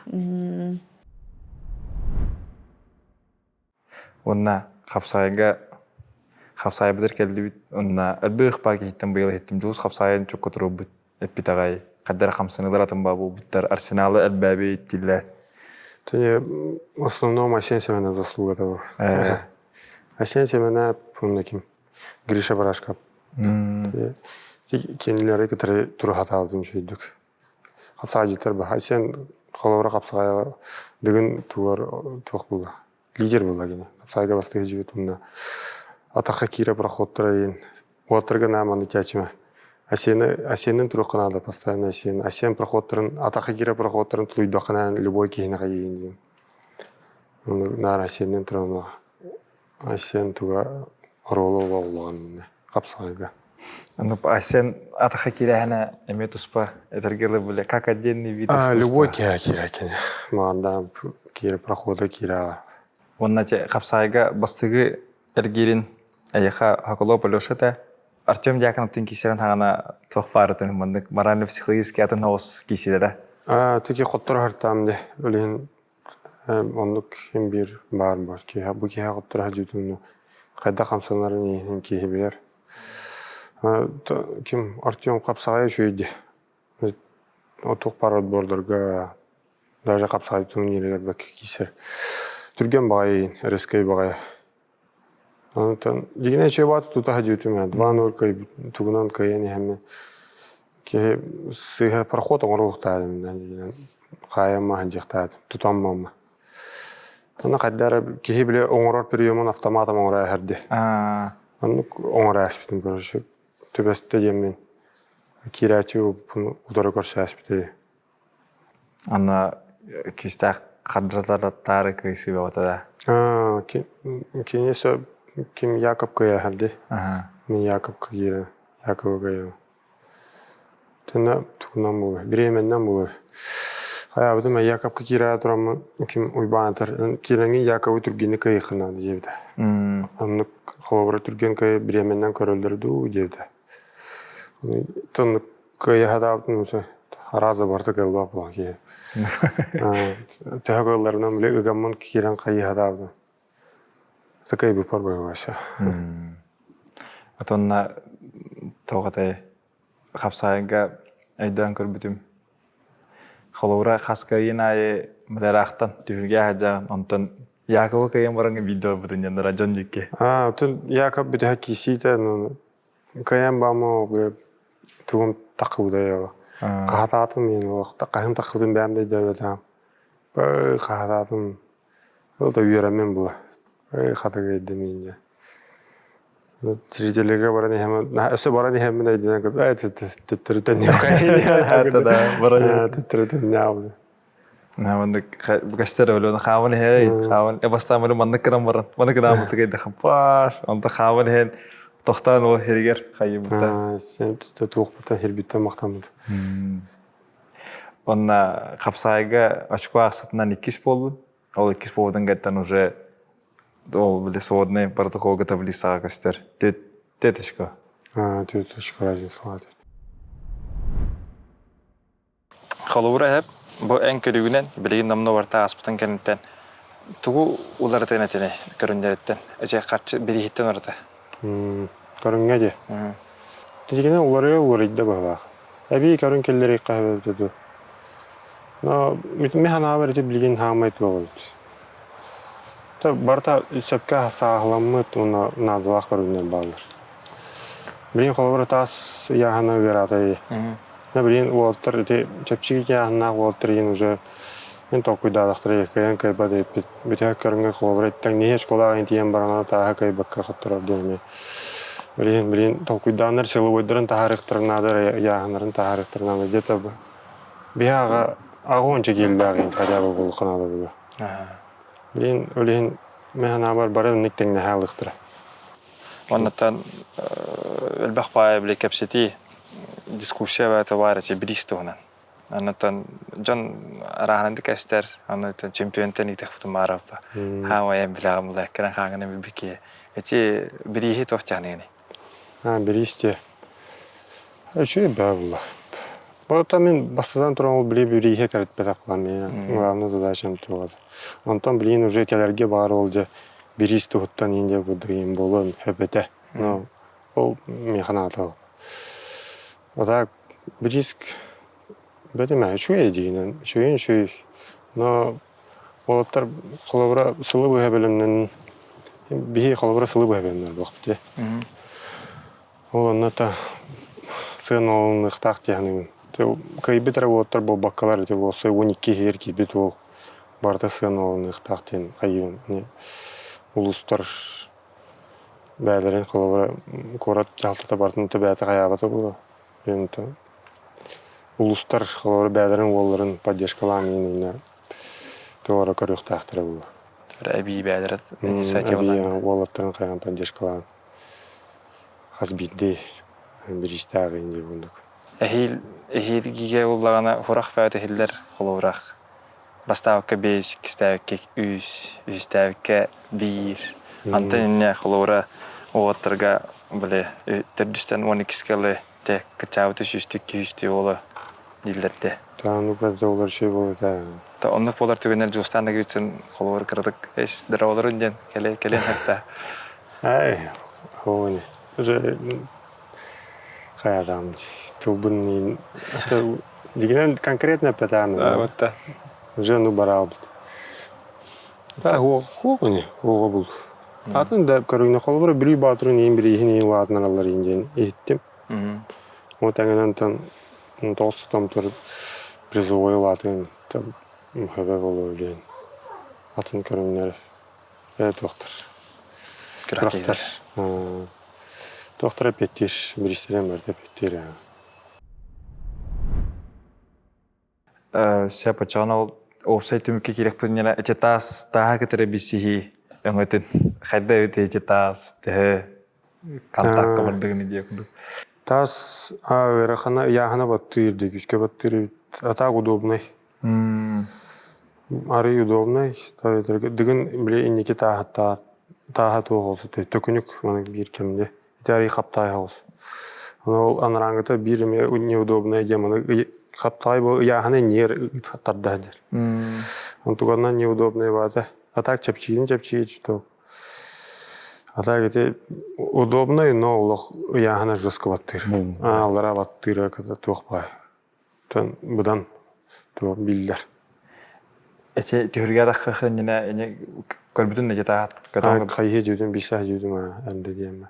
Уонна хапсаайга хапсаайбытыгар кэллибит. Уонна элбэх баар киһиттэн быйыл иһиттим. Дьулус хапсаайын чукка туруорбут эппит аҕай. Хайдара хамсаныылар атын баа буолбуттар. Арсеналы элбээбит дииллэр. Тини в основном Асен Семенов заслуга того. Асен Семенов ким? Гриша Барашков. Кинилэри кытары туруһатаабытым үчүгүйдүк. Хапсаайдьыттар баха. Сен холобура хапсаҕайа дыгын тугар туох буолла. Лидер буолла кини. Хапсаайга бастыгы дьибит уонна атахха киирэ проходтара иин уоттарга нааманы чачыма. Асены Асенин туруохха наада постоянно Асен. Асен проходтарын атахха киирэ проходтарын тулуйдаххына любой киһини хайыйын диэн. Наар Асенин туран Асен туга оруола улахан хапсаҕайга. Ну, Асен атаха кирэһэнэ эмиэ туспа этэргэ бile как отдельный вид искусства. Любой киһи киирэ кини. Маанда киирэ прохода киирэ. Уонна те хапсаайга бастыгы эргиирин эйэхэ Хоколоп Алеша этэ. Артем Дьяконовтын киисэрин хаҕана туох баарытын маннык морально-психологический атын оҕус киисилэрэ. Тики хоттор хартаам де өлүһүн Оннук син биир баар буолар. Киһи бу киһи хотторо сылдьыбытын хайдах хамсанарын иһин киһи билэр. Ким Артем хапсаҕайа үчүгэй дии. Туох баар отбордарга даже хапсаҕай турнирыгар бэккэ киирсэр. Түргэн баҕайы резкэй баҕайы. Онтон дьиҥинэ үчүгэй тута сылдьыбытым ээ. 2-0 кыайбыт тугунан кыайан иһэммин киһи сыыһа проход оҥоруохтаах дьиҥинэн хаайан сылдьыахтаах тутан Онно хайда эрэ киһи били оҥорор приемун автоматом оҥоро эһэр дии. Оннук оҥоро ааспытым короче түбэстэ диэммин киирээччи утары көрсө ааспыт Аны күүстээх хардырытаары кыайсыы бөҕөтө да. Кини ким Яков кыайаһар дии. Мин Яковка киирэн Яковы кыайабын. Тэнэ тугунан буолуой, бириэмэннэн буолуой. Хайаабытым Яковка киирэ тураммын ким Уйбаан этэр киирэҥҥин Яковы түргэнник кыайыаххын наада диэбитэ. Оннук холобура түргэн кыайы бириэмэннэн көрөллөр дуу диэбитэ. Оннук кыайа сатаабытым араас барыта кыаллыбат буолан киһи. Төһө кыалларынан били ыгаммын киирэн хайыы сатаабытым. Такай быпар боевася. Отонна тоҕо этэй хапсаайга өйдөөн көрбүтүм. Холобура хас кыайын аайы мыдараахтан түһүлгэ аһадьаан онтон Яковы кыайан бараҥҥа биирдэ барбытын дьоннора дьон дикки. Аа, отон Яков бүтэһэ киисиитэ кыайан баама тугум таххыбыта Хаһатаатым мин хаһын таххыбытын бэйэм да өйдөөбөтөҕүм. Хаһатаатым Ол да үөрэммин була. Эй, хата кыайдым инньэ. Зрителигэ баран иһэммин, өссө баран иһэммин өйдөнөн көп, ээ төттөрү төннүөххэ төттөрү төннүөххэ Маннык көстөр өлөн хааман иһэй, хааман бастаан маннык гынан баран, маннык гынан кайдахам паш, онто хааман иһэн тохтоон ол хиригер хайыбыта. Сен туохпуттан хирбиттен мактаммыт. Онна хапсаайга очко ахсытынан иккис болду. Ол иккис буолбутун кэттэн уже ол били сводный протоколга таблицаҕа көстөр. Төрт очко. Төрт очко разница Холобура эһэп, бу эн көрүгүнэн билигин номнуо барыта ааспытын кэнниттэн тугу уларытыан этини көрүннэриттэн эчэ харчы бирииһиттэн ураты. Көрүҥҥэ дии. Тигинэ уларыйа уларыйда быһыылаах. Эбии көрүҥ киллэриэххэ сөп эбитэ Но мин санаабар ити билигин хаамай туох эбит. Барыта сөпкө сааһыламмыт уонна наадалаах көрүҥнэр бааллар. Билигин холобура таас ыйааһына ыараата На билигин уолаттар ити чэпчэки ыйааһыннаах уолаттар игин уже мин толкуйдаатахтара кыайан кыайбат эбиппит. Бүтэһик көрүҥҥэ холобура тэҥниһи школаҕа иҥин тиийэн баран тааһы кыайбакка хотторор диэн эмиэ билигин билигин толкуйдааннар силовойдарын таһаарыахтарын наада эрэ ыйааһыннарын таһаарыахтарын наада где-то биһи аҕа аҕа уонча киилэлээх иһин хотя бы буолуохха наада буолуо. Билигин ол иһин мин санаабар бары инник тэҥнэһэ алыахтара. Оннуттан элбэх баайа били кэпсэтии, дискуссия баайта баар эти бириис туһунан. Оннуттан дьон арааһынан кэстэр, оннуттан чемпионтан итэхпитин маараппа. Хаамайан билэҕим булааккынан хааңына билбики. Эти бирииһи туох тяныгыный? А, бириис те. Үчүгэй баа булла. Оттон мин бастатан туран ол били бирииһи кэлиппэтэх буолан мин главный задачам туох Онтон билигин уже кэлэргэ баар ол дьэ бириис туһуттан иин дьэ курдук иин буолуон сөп этэ. Но ол миэхэ наада. А так бириис бэтимэ үчүгэй дьиҥинэн үчүгэйин үчүгэй. Но уолаттар холобура сылы быһа бэлэмнэн биһи холобура сылы быһа бэлэмнэр буолуохпут дии. Ол онно та сыаналаныахтаах дии саныыбын. Кыайбыт эрэ уолаттар буолбаккалар ити уопсай 12 иһигэр киирбит уол. Барыта сыаналаныахтаах диэн хайыыбын. Улуустар бэйэлэрин холобура куорат дьаһалтата барытын төбөөтө хайаабата буолуо. Улуустар холобура бэйэлэрин уолларын поддержкалаан иһин туора көрүөхтээхтэрэ буолуо. Эбии бэйэлэрэ Эбии уолаттарын хайаан поддержкалаан хас биирдии бириистээх иһин курдук. Эһиил эһиилгигэ буллаҕына хурах бөҕөтө иһиллэр холобурах. Бастаабыкка биэс, иккистээбиккэ үс, үһүстээбиккэ биир. Антон инньэ холобура уолаттарга били төрдүстэн уон иккискэ ылы те кыччаабыты сүүстүк күүстүү уолу дииллэр те. Таанук бэрдэ олор шей болута. Та оннук буолар түгэннэр Дьулустаан Нагвицын холобур кыратык эс дороолорун диэн кэлэ кэлэн хатта. Ай, хони. Уже хайаатаам тылбын это дигинен конкретно эппэтээм. Вот да. Уже ну бараалбыт. Да хуоҕуни хуоҕа бул. Атын да көрүҥнэ холобура Бүлүү Баатырын иин бирииһин иин улаатынараллар иин диэн иһиттим. Ол тэҥинэн тан тоҕус томтор призовой улаатын хөбө болуо диэн атын көрүҥнэр ээ туохтар күрэхтэр туохтар эппиэттиир бириистэрин барыта эппиэттиир Сөп оччоҕуна ол уопсай түмүккэ киирэхпитинэ ити таас тааһа кытары билсиһии өҥөтүн хайда эбит ити таас төһө контакка бардыгын диye курдук. Таас ыарахана ыйааһына баттыыр дии күүскэ баттыыр эбит а так удобный Арый удобнай, дыгын били инники тааһа тааһа туох олсу төкүнүк маны биир кэмҥэ ити арый хаптаай оҕус. Ону ол анарааҥҥыта биир эмиэ неудобнай диэн маны хаптаай бу ыйааһына иннигэр тарда сылдьар. Онтуганнан неудобнай баата. А так чэпчиирин чэпчиир что А так ити удобный, но олох ыйааһына жестко баттыыр. Аллара баттыыра туох баар. Тон быдан туох биллэр. Эти түһүргэ таххах иннинэ ини көрбүтүн да таат көтөн хайыы дьүүтүн биса дьүүтүм энде диэмэ.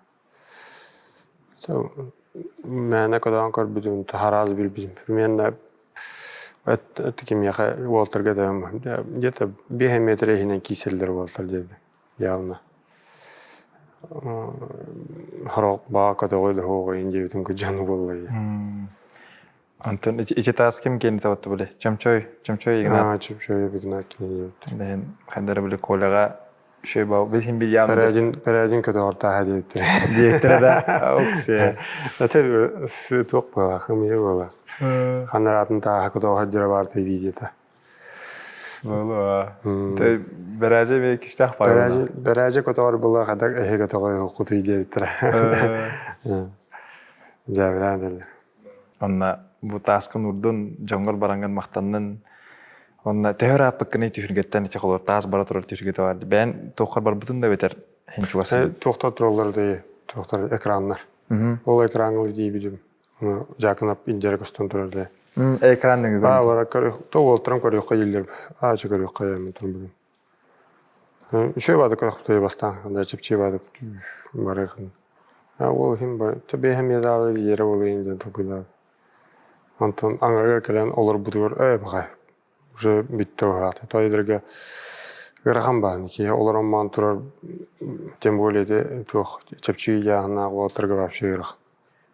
Мээнэ көтөөн көрбүтүм хараас билбитим. Примерно кимиэхэ уолтарга да где-то 5 метр иһинэн кииселлер уолтар диэби явно. Хорох баа көтөҕү да хоҕойун диэбитим кыдьаны буолла Антон ити таас ким киэнитэ батты били Чомчой Чомчой Игнат Чомчой Игнат кини диэбиттэр. Бэһин ханнары били Коляҕа үчүгэй баа билин билиам Пэрээдин пэрээдин көтөҕөр тааһа диэбиттэр. Диэбиттэрэ да оксе. Это туох буола хымыйа буола. Ханнараатын тааһа көтөҕөр дьара баар видеота. Буолуо. Бэрээдьэ эмиэ күүстээх баар. Бэрээдьэ көтөҕөр буолла хадак эһи көтөҕөр кутуй диэбиттэрэ. Дьээбилээн дэллэр. Онно бу тааскын урдун, дьоҥҥор бараҥҥын махтаннын. Онно төһө ырааппыккыный түһүлгэттэн ити холобур таас бара турар түһүлгэтэ баар. Бэйэн туоххар барбытын да эбэтэр иһин чугас. Туохтар тураллар да туохтар экраннар. Ол экраҥҥа диибитим. Дьаакынап индиэрэ көстөн турар да. Экран нөҥү Аа, бара то уолтаран көрүөххэ дииллэр. Аа, чэ көрүөххэ диэммин турбутум. Үчүгэй баады көрөхпүтүй бастаан, анда чэпчии баады барыахын. Ол иһин чэ бэйэм даҕаны иэрэ буолайын диэн толкуйдаабыт. Онтон аҥарыгар кэлэн олорбутугар ээ баҕай уже бүттэ быһаата. Тоойдорго ыарахан баҕайы киһи олорон баран турар тем более ити туох чэпчии ыйааһыннаах уолаттарга вообще ыарахан.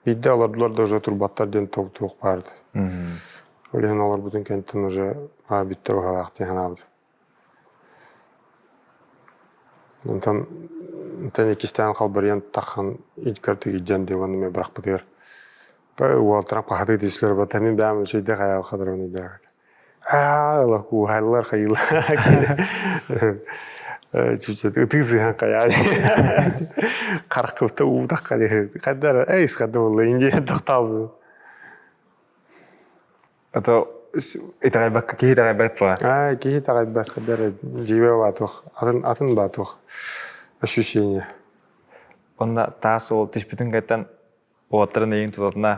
Биирдэ олордулар да уже турбаттар диэн туох баарда. Ол иһин олорбутун кэнниттэн уже аа бүттэ быһалаах диэн санаабытым. Онтон онтон иккистээн халбарыйан таххан илкэрдик илдьэн диэн уонна эмиэ бырахпытыгар уолтарам хаһытыы түстүлэр бата мин бэйэм үчүгэйдик хайаабыт хатырабын өйдөөбүт аа ыла кууһаллар хайыылар чуть-чуть ытыы сыһан хайаа хараххыбыта уутахха хайдар эй исхадда буолла индия тохтообу А то итэҕэйбэккэ киһи итэҕэйбэт буолар. Аа, киһи итэҕэйбэт хайдар дьиибэ баатуох, атын атын баатуох ощущение. Онно таас уол түспүтүн кэттэн уолаттарын эйиҥ тутатына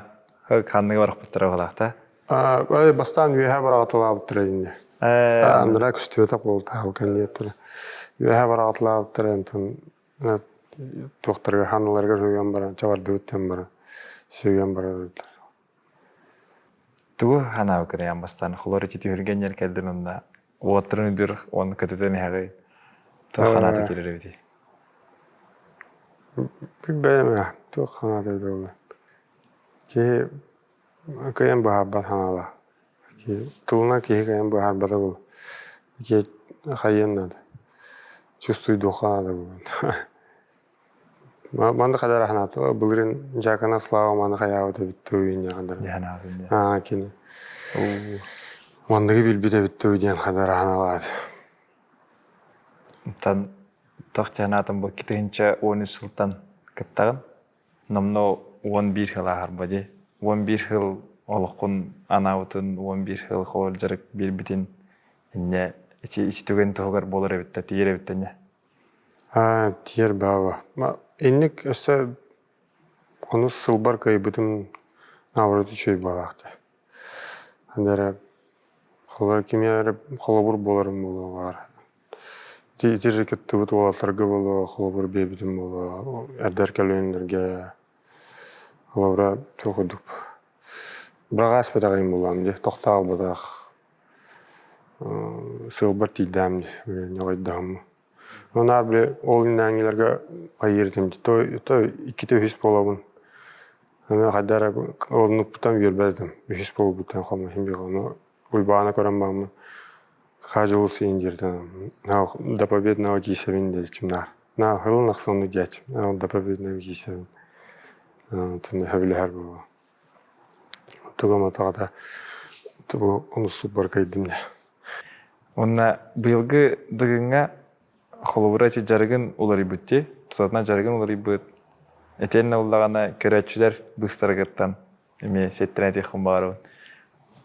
ханныга барахпыттара буолаахта. Аа, бастаан үөһэ бараҕатылаабыттара инньэ. Анараа көстүбэтэх буолтаах кэнниэттэрэ. Үөһэ бараҕатылаабыттара онтон туохтарыгар ханаларыгар сөгөн баран чабардыбыт диэн баран сөгөн баран Тугу ханаабыккыный аан бастаан холор ити түһүлгэннэр кэлдин онно? Уоттарын үдүр уонна көтүтэн иһэҕин. Туох ханаата киирэр эбитий? Билбэйим ээ, туох ханаата буолла. Киһи кыайан быһаарбат ханаалаах. Тылынан киһи кыайан быһаарбата буолуо. Киһи хайыан наада. Чувствуйдуохха наада буолуо. Манна хадара ханаата былырын Дьаакана Слава маны хайаабыт эбит туйунньаҕандар. Аа кини. Манныгы билбит эбит туй диэн хадара ханалаат. Тан тох чанаатым бу 2013 сылтан кыттаҕын. Номно 11 сыл ааһарба дии. 11 сыл олоххун анаабытын, 11 сыл холор дьарык биэрбитин инньэ ити ити түгэн туһугар буолар эбит да тиийэр эбит да Аа, тиийэр баҕа. Инник өссө онус сылбар кыайбытым наоборот үчүгэй баҕалаах дии. Аны эрэ холобур кими эрэ холобур буоларым буолуо баҕар. Ити ити кыттыбыт уолаттарга буолуо, холобур биэрбитим буолуо, эрдэр көлүөнэлэргэ холобура туох курдук быраҕаас бэтэҕим буоллаҕым дии, тохтообутах сыалбар тиийдэҕим дии, ньоҕойдоһоммун. Онон били ол иннээҥҥилэргэ хайыыр то иккитэ үһүс буолабын. Аны хайда эрэ оннукпуттан үөрбэт этим. Үһүс буолбуттан хомойдум иһин ону Уйбааны көрөн бараммын хаажылы сыйын дииртэн до победного киисэбин диэччим наар. Наа хылын ахсынны диэччим. До победного киисэбин. Тын сөбүлэһэр буолуо. Тугум атаҕата бу онусуппар кайдым дэ. Уонна быйылгы Дыгыҥҥа холобура ити дьарыгын уларыйбыт дии. Тутатына дьарыгын уларыйбыт. Итиэннэ ыллаҕына көрөөччүлэр быыстарыгыттан эмиэ сиэттэрэн этиэххин баҕарабын.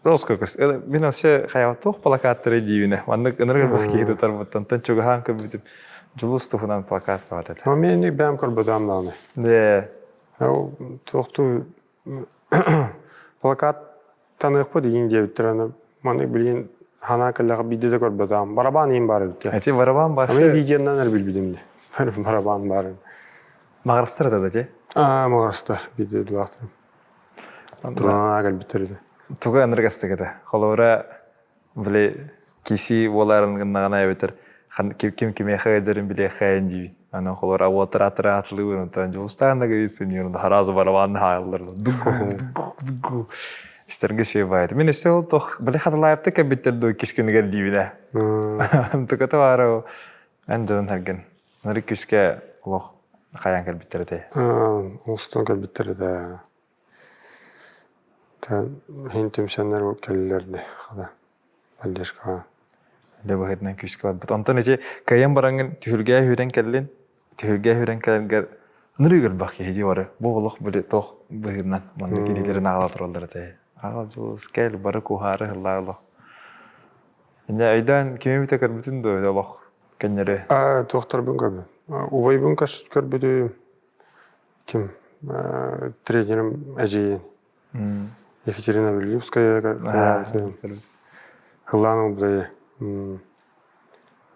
Роскокус. Мин вообще хайаҕа туох плакаттары диибинэ. Маннык ынырык элбэх киһи тутарбыттан тон чугаһаан көрбүтүм. Дьулус туһунан плакат баҕат этэ. Мин бэйэм көрбөтөм даҕаны. Ээ. Туохтуу плакат таныахпыт игин диэбиттэр аны маны билигин ханаа кэллэҕэ биирдэ да көрбөтөм. Барабан иин баар эбит. Эти барабан башы. Ами видеонан эр билбитим де. Барабан баарын. Маҕарастар да дьэ? Аа, маҕарастар биирдэ дылаахтарым. Туранаан кэлбиттэр этэ. Тугу ынырык астык этэ. Холобура, били киси буоларын гыннаҕына эбэтэр ким кимиэхэ ыалдьарын билиэххэйин диибин. Аны холобура уотара атылыыбын онтон дьулустаан да гыйсыньыыр сразу барабан хааллар. Дугу истэргэ шей баайт. Мин өссө ол тох били хатылаайыпта кэлбиттэр дуу иккис күнүгэр диибин ээ. Туката баара эн дьонун харгын. Ынырык күскэ олох хайаан кэлбиттэр этэ. Оҥостон кэлбиттэр этэ. Иһин түмсэннэр кэллилэр дии хата поддержкаҕа. Үлэ быһыытынан күүскэ барбыт. Онтон ити кыайан бараҥҥын түһүлгэ үүрэн кэллин. Түһүлгэ үүрэн кэлэргэр ынырык элбэх киһи дии бары. Бу олох били туох быһыытынан маннык илиилэрин аҕала тураллар этэ. Аҕал дьулус кэл бары куһаары ыһыллаа олох. Инньэ өйдөөн кими бүтэ көрбүтүн дуо олох көннөрү? Аа туохтарбын көрбүм. Убайбын көрбүтүм. Ким тренерим эдьиийин Екатерина Белюбская Ыллаан ылбыта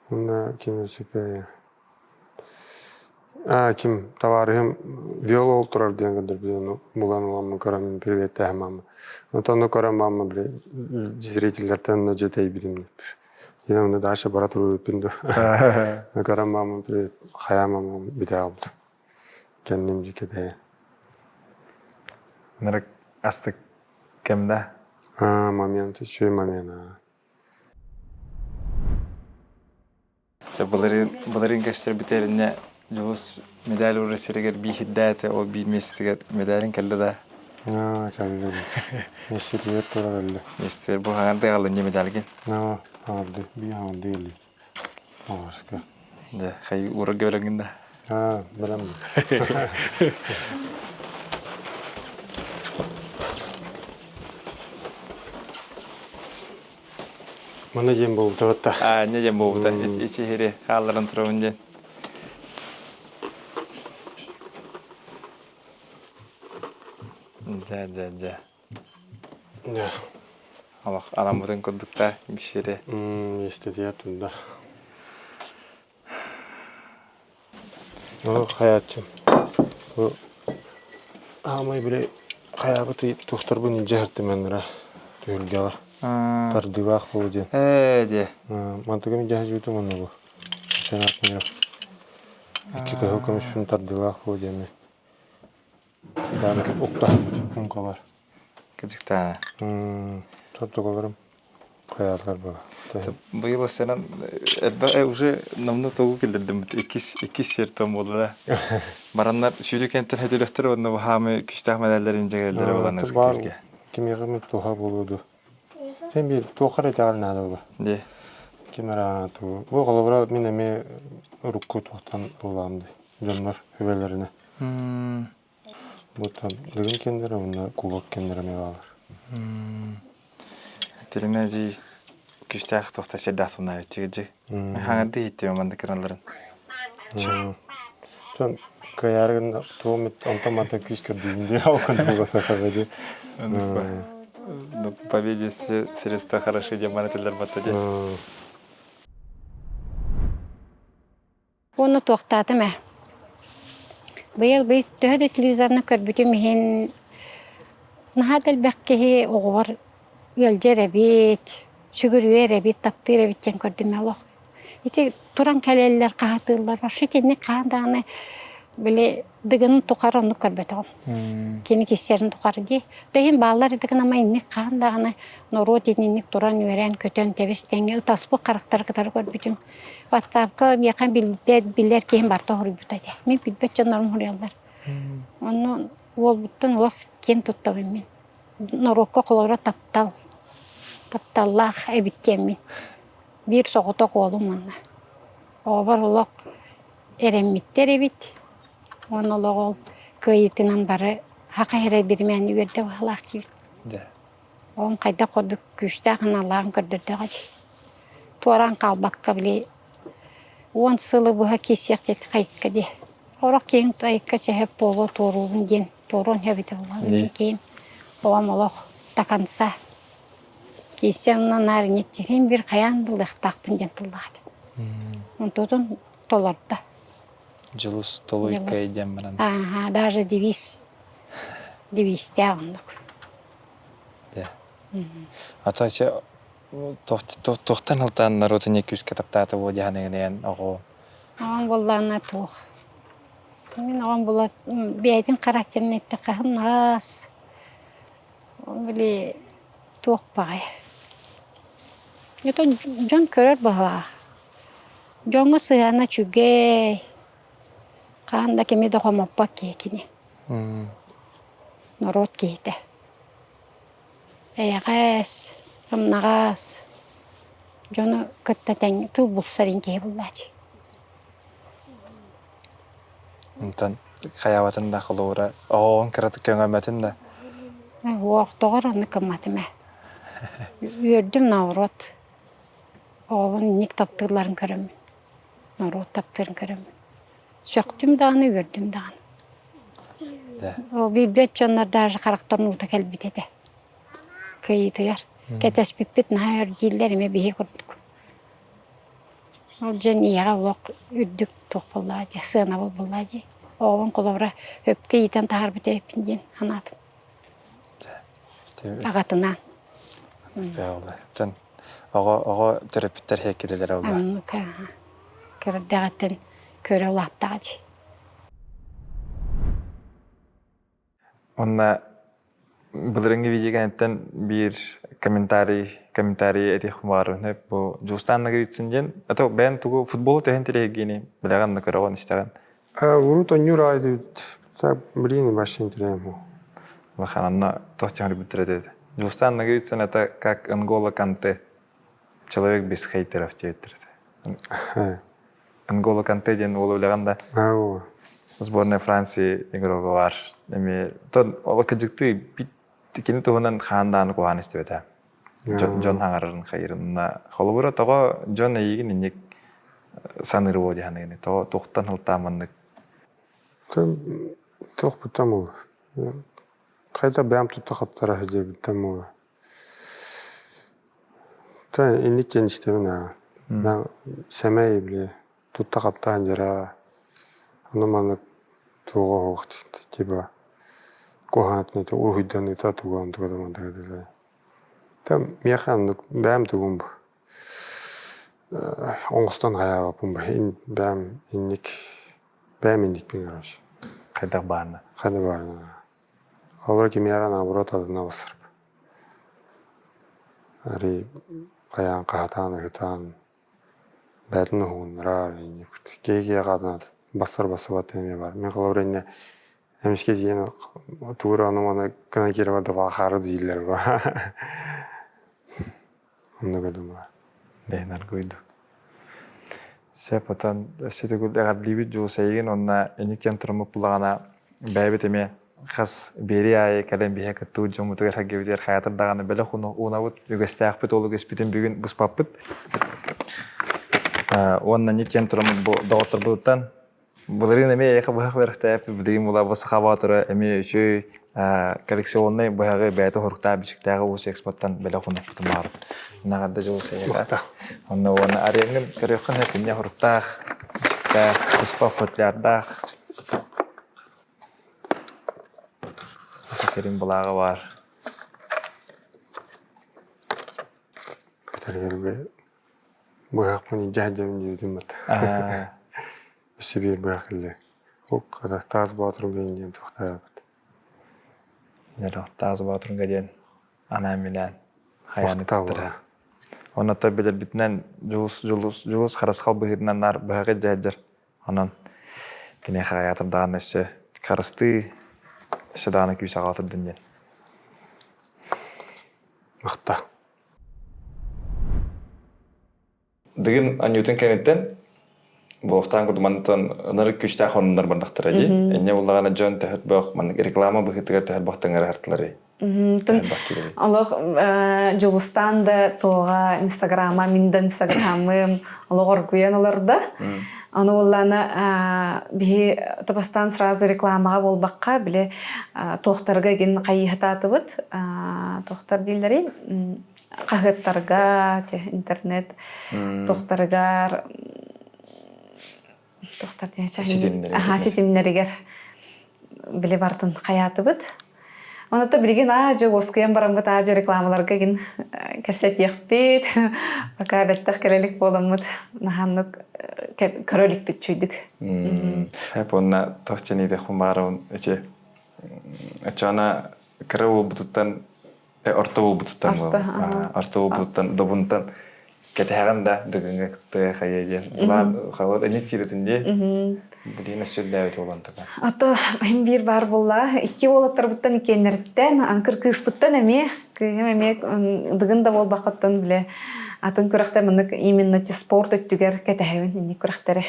Уонна ким өссө Аа ким табаарыһым Виола ол турар диэн көрдөрбүт ону булан ыламмын көрөммүн приветтэһим маама. Онтон ону көрөн маама били зрителлэртэн онно дьэ тэйбитим Дьэ онно дальше бара туруйбуппун дуо. Көрөн маама привет хайаа маама бүтэ хаалбыта. Кэнним дьикэтэйэн. Ынырык астык кэм да? Аа, момент, үчүгэй момент аа. Чэ, былырыын, былырыын көстөрбүт эринэ Дьулус медаль уурар сиригэр биир ол биир миэстэтигэр медалин кэллэ да? Аа, кэллэ. Миэстэтигэр тура кэллэ. Миэстэтигэр бу хаҥардыы аҕаллын медальгын? Аа, хаҥардыы, биир хаҥардыы кэллибит. Оҕуска. Дьэ, хай уурарга бэлэмҥин да? Аа, бэлэм. Манна диэн буолбута батта. Аа, инньэ диэн буолбута. Ити иһири хаалларан турабын диэн. Дьэ, дьэ, дьэ. Дьэ. Олох аламмытын курдук да сири. Миэстэтигэр турда. Ол хайааччым. Бу аамай били хайаабыт туохтарбын илдьэ сыртым ынра түһүлгэҕэ. Тардыылаах буолу диэн. Ээ диэ. Мантыгым дьаһайбытым онно бу. Чемпионат мира. Икки кыһыл көмүспүн тардыылаах буолу диэммин. Бэйэм уктаһарбыт муҥкалар. Кырдьыктаана. Тортугаларым хайаалар буола. Быйыл өссөнөн элбэх уже намна тугу киллэрдиммит иккис иккис сир том буолла да. Бараннар сүүрүк кэнтэн хөтөлөхтөр уонна бу хаамы күстээх мэдээллэрин дьэгэллэрэ буолан Баар кимиэхэ туһа буолуо дуо? Син биир туохха эрэ итэҕэл наада буолла. Дии. Ким эрэ тугу. Бу холобура мин эмиэ урукку туохтан ыллаҕым дии. Дьоннор үбэлэринэ. Бу там Дыгын кэннэрэ уонна Кубок кэннэрэ эмиэ баалар. Тиринэ дии күстээх туохта сирдээх туннаабыт дии. Хаҥарды иһиттим маннык кыналарын. Чон кыайаары гынна туом онтон мантан күүс көрдүүбүн дии ол курдук дии. Ну, победе средства хороши диэн маны этэллэр батта дии. Уонна туохтаатым ээ. Быйыл бый төһө да телевизорынан көрбүтүм иһин наһаа да элбэх киһи оҕобор ыалдьар эбит, сүгүрүйэр эбит, таптыыр эбит диэн көрдүм олох. Ити туран кэлэллэр, хаһытыыллар. Вообще итинник хаһан даҕаны били дыгынын тухары оннук көрбөтөҕүм. Кини киссэрин тухары дии. Да иһин бааллар ити гынан инник хаһан даҕаны норуот инник туран үөрэн-көтөн тэбис тэҥҥэ ытаспыт харахтары кытары көрбүтүм. Ватсапка миэхэ билбэт, билэр киһим барыта хоруйбута этэ. Мин билбэт дьоннорум хоруйаллар. Онно уолбуттан олох киэн туттабын мин. Норуокка холобура таптал, тапталлаах эбит диэммин. Биир соҕотох уолум уонна. Оҕобор олох эрэммиттэр эбит. Уонна олох ол кыайыытынан бары хаха эрэ биримээн үөрдэ быһалаах диибит. Оҕом хайдах курдук күүстээх аналлааҕын көрдөрдөҕө дии. Туораан хаалбакка били уон сылы быһа киирсиэх диэти хайыкка дии. Сорох киһиҥ айыкка чэһэп буолуо туоруубун диэн туоруон сөп этэ буолла. Киһим оҕом олох до конца киирсэн онно наар инньэччитин бир хайаан да ылыахтаахпын диэн тыллаах этэ. Онтутун толордо. Дьулус толуйкай диэн баран. Ааха, даже девиз девизтээх оннук. Ата туохтан ылтаан норуотун күүскэ таптаата буо дьаһаныгын оҕо Оҕом буоллаҕына туох мин оҕом була бэйэтин характерын эттэххэ сымнаҕас били туох баҕайы это дьон көрөр быһыылаах дьоҥҥо сыһыана үчүгэй хаһан да кими да хомоппот киһи кини норуот киһитэ Эйэҕэс, сымнаҕас, дьону кытта тэҥ тыл булсар киһи буоллааччы. Онтон хайаабатын да холобура оҕоҕун кыратык көҥөммөтүн да Уох, тоҕор оннук гымматым ээ. Үөрдүм наоборот. Оҕобун инник таптыылларын көрөммүн. Норуот таптыырын көрөммүн. Сөхтүм даҕаны, үөрдүм даҕаны. Ол билбэт дьоннор даже харахтарын уута кэлбит этэ. Кыйытыгар. Кэтэспиппит наһаа өр дииллэр эмиэ биһи курдук. Ол дьон ийэҕэ олох үрдүк туох буоллаҕа дии, сыанабыл буоллаҕа дии. Оҕобун холобура өпкө иитэн таһаарбыт эбиппин диэн санаатым. Аҕатынаан. Оҕо оҕо төрөппүттэр һиэккилэлэрэ буолла. Оннук кырдьаҕаттан көрө улааттаҕа дии. Уонна былырыҥҥы видеоҕа биир комментарий комментарий этиэх баҕарабын бу Дьулустаан Ноговицын диэн это бэйэн тугу футболу төһөн тирэһиргиини билэҕин да көрөҕүн истэҕин Урут онньуур аайы блин вообще интересно Улахан онно туох дьаһарбыттар этэ Дьулустаан Ноговицын это как Нголо Канте человек без хейтеров диэбиттэр этэ Нголо Канте диэн уол үлэҕин да сборная Франции игрога бар эми тон ол кыдьыктыы кини туһунан хаан дааны куһаан истибэтэ дьон хаҥарарын хайырынна холобура тоҕо дьон эйигин инник саныыр буо диһаныгыны тоҕо туохтан ылтааманнык Туох буттан буолар хайда бэйэм тутта хаптара сылдьыбыттан буолар Та инник диэн истэбин аа сэмэй били тутта хаптаан дьара ону маннык туоҕа оһох типа куһаҕан уруһуйданыыта туга онтуга да мантыга дылы. Там миэхэ оннук бэйэм тугум бу оҥостон хайаабаппын бу бэйэм инник бэйэм инникпин короче. Хайдах баарына? Хайдах баарына. Холобура кимиэхэ наоборот атына бассарб. Арый хайаан хаһатаан ыһытаан бэйэтин уһугуннарар киһи киһиэхэ атын бассар бассыбат эмиэ баар. Мин холобура иннэ эмискэ тиийэн тугу эрэ ону-маны гынан киирэ барда хаары дииллэр баа. Оннук эдим баар. Бэйэн аргыйдык. Сөп отон өссө төгүл эҕэрдиибит Дьулус эйигин уонна инник диэн туруммут буллаҕына бэйэбит эмиэ хас биэрии аайы кэлэн биһэ кыттыбыт дьоммутугар сэргэбитигэр хайатар даҕаны бэлэх уунабыт үгэстээхпит ол үгэспитин бүгүн быспаппыт. Уонна инник диэн тураммыт бу доҕотторбутуттан Былырыын эмиэ эйиэхэ быһах үөрэхтээппит, билигин була бу саха боотура эмиэ үчүгэй коллекционнай быһаҕы бэйэтэ оһоруктаах бичиктээҕи уус экспоттан бэлэх уунаппытым баар. Наҕарда дьулус эйиэхэ. Онно уонна арыаҥҥын көрүөххүн сөп инньэ оһоруктаах, бичиктээх, туспа футлярдаах. Сирин былааҕа баар. Көтөргөргө Быһахпын илдьэ сылдьабын диэбитим бат. Өссө биир быһах кэллэ. Хата Таас Боотурга диэн туохтаабыт. Таас Боотурга диэн анаан-минээн хайааны кыттара. Онно билэрбитинэн Дьулус Дьулус Дьулус харысхал быһыытынан наар быһаҕы илдьэ сылдьар. Онон киниэхэ хайаатар даҕаны өссө харыстыы, өссө даҕаны күүс аҕала турдун диэн. Махта. Дыгын анньыытын кэнниттэн буолуохтаан курдук мантан ынырык күүстээх хонуннар бардахтара дии. Инньэ буллаҕына дьон төһөт бөх маннык реклама быһыытыгар төһөт бөх таҥараһартыларый? Олох Дьулустаан да туоҕа Инстаграма, мин да Инстаграмым олох оргуйан олордо. Ону буоллаана биһи топастаан сразу рекламаҕа буолбакка, били туохтарга гин хайыһатаатыбыт. Туохтар дииллэрий? Хаһыаттарга, интернет туохтарыгар туохтар диэн ситимнэригэр били бартын хайаатыбыт. Оното билигин аа-дьуо уоскуйан бараммыт аа-дьуо рекламаларга гин кэпсэтиэхпит. Пока бэттэх кэлэлик буоламмыт наһааннык көрө иликпит чүйдүк. Эп уонна туох диэн баарабын ити оччоҕуна кыра буолбутуттан орто буолбутуттан орто буолбутуттан добунтан кэтэһэҕин да дыгыҥҥа кытта хайа диэн былаан халар эни тиирэтин дии билигин өссө үрдээбит буолан така Ата иһин биир баар буолла икки уолаттарбыттан иккиэннэриттэн аҥкыр кыыспыттан эмиэ кыыһым эмиэ дыгын да буолбаккыттан биле атын күрэхтэр маннык именно спорт өттүгэр кэтэһэбин инник күрэхтэри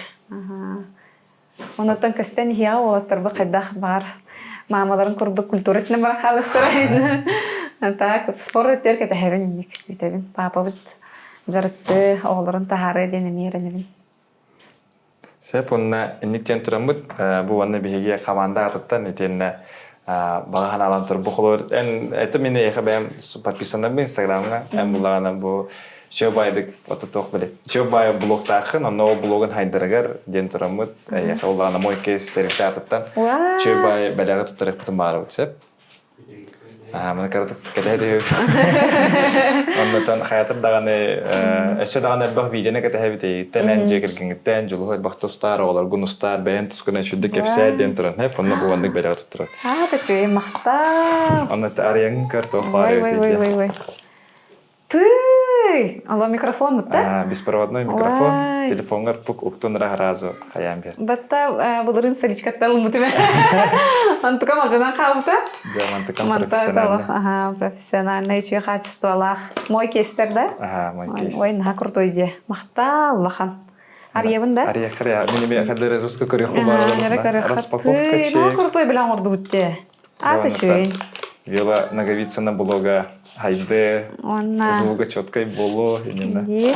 Онуттан көстөн иһиэҕэ уолаттарбыт хайдах баар маамаларын курдук культура өттүнэн баран хаалыахтара. Так, спорт өттүгэр кэтэһэбин инник бүтэбин. Паапабыт дьарыкты, оҕолорун таһаарыа диэн эмиэ эрэнэбин. Сөп уонна инник диэн тураммыт бу уонна биһиги хамаанда аатыттан итиэннэ баҕа санаалаан тур бу холобур эн это мин эйиэхэ бэйэм подписаннарбын инстаграмҥа эн буллаҕына бу Все байдык ото туох били все бай блогтааххын онно ол блогун хайдарыгар диэн тураммыт эйиэхэ улаана мой кейс тэрилтэ аатыттан чөй бай бэлэҕи туттарыахпытын баарыбыт сөп Аа, маны кыратык кэтэһэ Оннотон хаятыр даҕаны өссө даҕаны элбэх видеоны кэтэһэбит эйиттэн эн дьиэ кэргэҥҥиттэн дьулуһу элбэх тустаар, оҕолоргун устаар, бэйэн тускунан үчүгдүк кэпсээ диэн туран, хэп, онно бу оннук бэлэҕи туттарар. Аа, үчүгэй махтал. Онно арыйаҥын көр туох баар Ой, ой, ой, ой, ой. Тыый! Алло, микрофон бутта? Беспроводной микрофон. Телефоҥҥар пук уктун разу хайаан бер. Батта былырын соличкаттан ылбытым. Антыкам алдьанан хаалбыта. Дьэ, мантыкам профессиональный. Ага, профессиональный үчүгэй качестволаах. Мой кейстер да? Ага, мой кейс. Ой, наһаа крутой дии. Махтал, улахан. Арыйабын да? Арыйа, арыйа. Мин эмиэ хадары русскую көрүөххэ баар. Распаковка чек. Наһаа крутой билэн оҥордубут дии. Аата үчүгэй. Вела Наговицына блога хайды Уонна звуга четкай болу именно. Дии.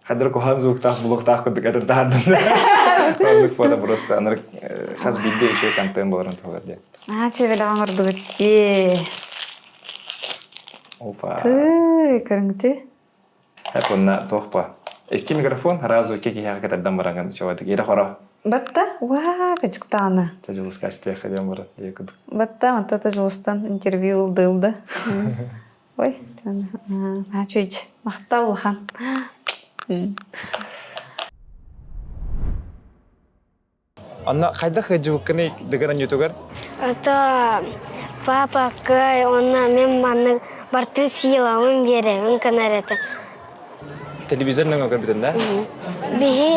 Хадыр кухан звуктаах блогтаах курдук этэр таһардын. Оннук фото просто анарык хас биирдэ еще контент боларын туһугар диэн. Аа, чөбелеҕэ оҥордубут дии. Опа. Тыы, көрүҥүтү. Эп онна туох ба? Икки микрофон сразу икки киһиэхэ кэтэрдэн бараҥын чабатык ирэ-хоро. Батта, уаа, кычыктааны. Тажулуска астиэхэ диэн барат дии кудук. Батта, матта Тажулустан интервью ылды ылды. Ой, наһаа Махтал улахан. Онно хайдах ыдьыбыккыный дыгын анньытыгар? Это папа кый, онно мен маннык бартын силабын биэрэбин кынар этэ. Телевизор нөҥө көрбүтүн да? Биһи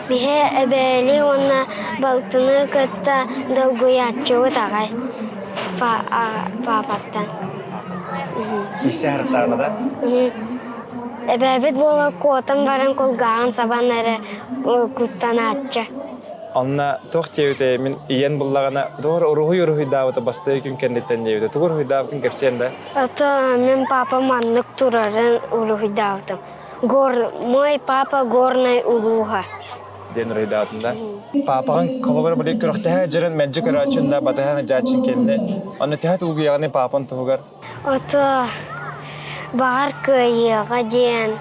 биһи эбээли уонна балтыны кытта долгуйааччыбыт аҕай паапаттан. Киисэ харыттаҕына да? Эбээбит буола куотан баран кулгааҕын сабан эрэ куттанааччы. Онно туох диэбитэй мин ийэн буллаҕына тугу уруһуй уруһуйдаабыта бастакы күн кэнниттэн диэбитэ тугу уруһуйдаабыккын кэпсиэн да? Это мин папа маннык турарын уруһуйдаабытым. Гор мой папа горнай улууһа. Диэн уруһуйдаабытым да. Папаҕын холобура били күрэхтэһэ дьэрин мэлдьи көрөөччүн да батыһан дьааччын кэннэ. Онно төһө тулгуйаҕыный папан туһугар? Ото баҕар кыайыаҕа диэн,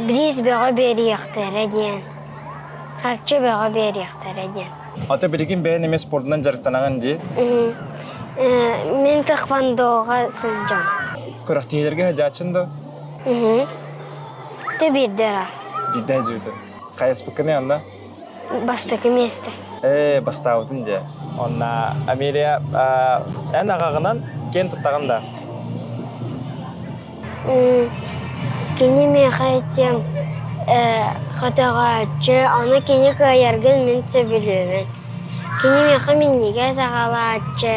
бириис бөҕө биэриэхтэрэ диэн, харчы бөҕө биэриэхтэрэ диэн. Ото билигин бэйэн эмиэ спордунан дьарыктанаҕын дии? Мин тхвондоҕа сылдьам. Күрэхтэһиилэргэ сылдьааччын дуо? Ты биирдэ ыраас. Биирдэ сылдьыбытым. Хайаспыккыный онно? Бастакы миэстэ. Ээ, бастаабытын дии. Онно Амелия, эн аҕаҕынан киэн туттаҕын да? Кини миэхэ этиэм көтөҕөөччү, ону кини кыайаргын мин сөбүлүүбүн. Кини миэхэ минньигэс аҕалааччы,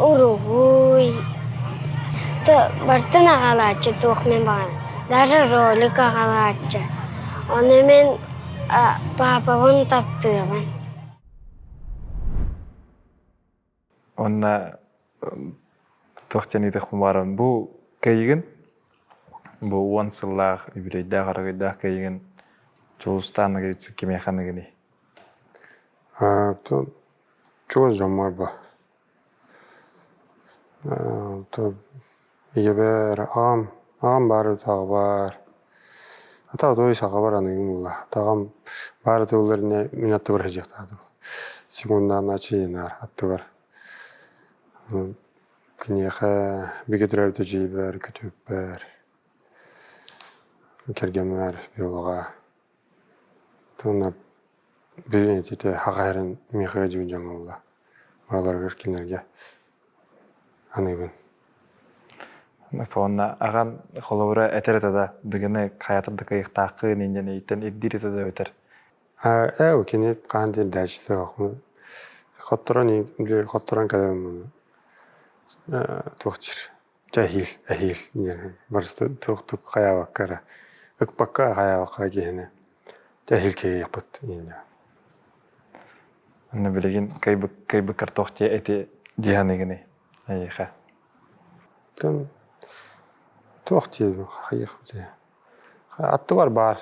уруһуй, барытын аҕалааччы туох мин баҕарабын. Даже ролик аҕалааччы. Ону мин Паапабын таптыыбын. Онно туох диэн ыйытыахпын баҕарабын. Бу кыайыгын, бу уон сыллаах үбүлүөйдээх арыгыйдаах кыайыгын Дьулустаан Ноговицын кимиэхэ аныгыный? Чугас дьоммор бу. Ийэбэр аҕам, аҕам баар аҕабар, ата той саҕабар аныгым буолла. Аҕам баар этэ иннэ мин аттыбар сылдьыахтаатым. Секундаан ачыйынаар аттыбар. Киниэхэ бигэ төрөөбүт эдьиийбэр, күтүөппэр, кэргэммэр, биолога. Уонна билин ититэ хаха эрэн миэхэ дьиҥ дьоҥ буолла. Барыларыгар кинилэргэ аныыбын. Уонна аҕан холобура этэр этэ да дыгыны хайатар да кыайыахтааххын инньэн эйиттэн ирдиир этэ да эбэтэр Ээ кини хаан диэн дээччитэ хотторон хотторон кэлэн туох диир Дьэ эһиил, эһиил диэн барыста туохтук хайаабакка эрэ, ыкпакка хайаабакка киһини дьэ эһиил киһиэхпит инньэ. Онно билигин кыайбыккар туох диэ эти дии саныыгыный эйиэхэ? Тон туох диэбин хайыахпытый Аттыбар баар,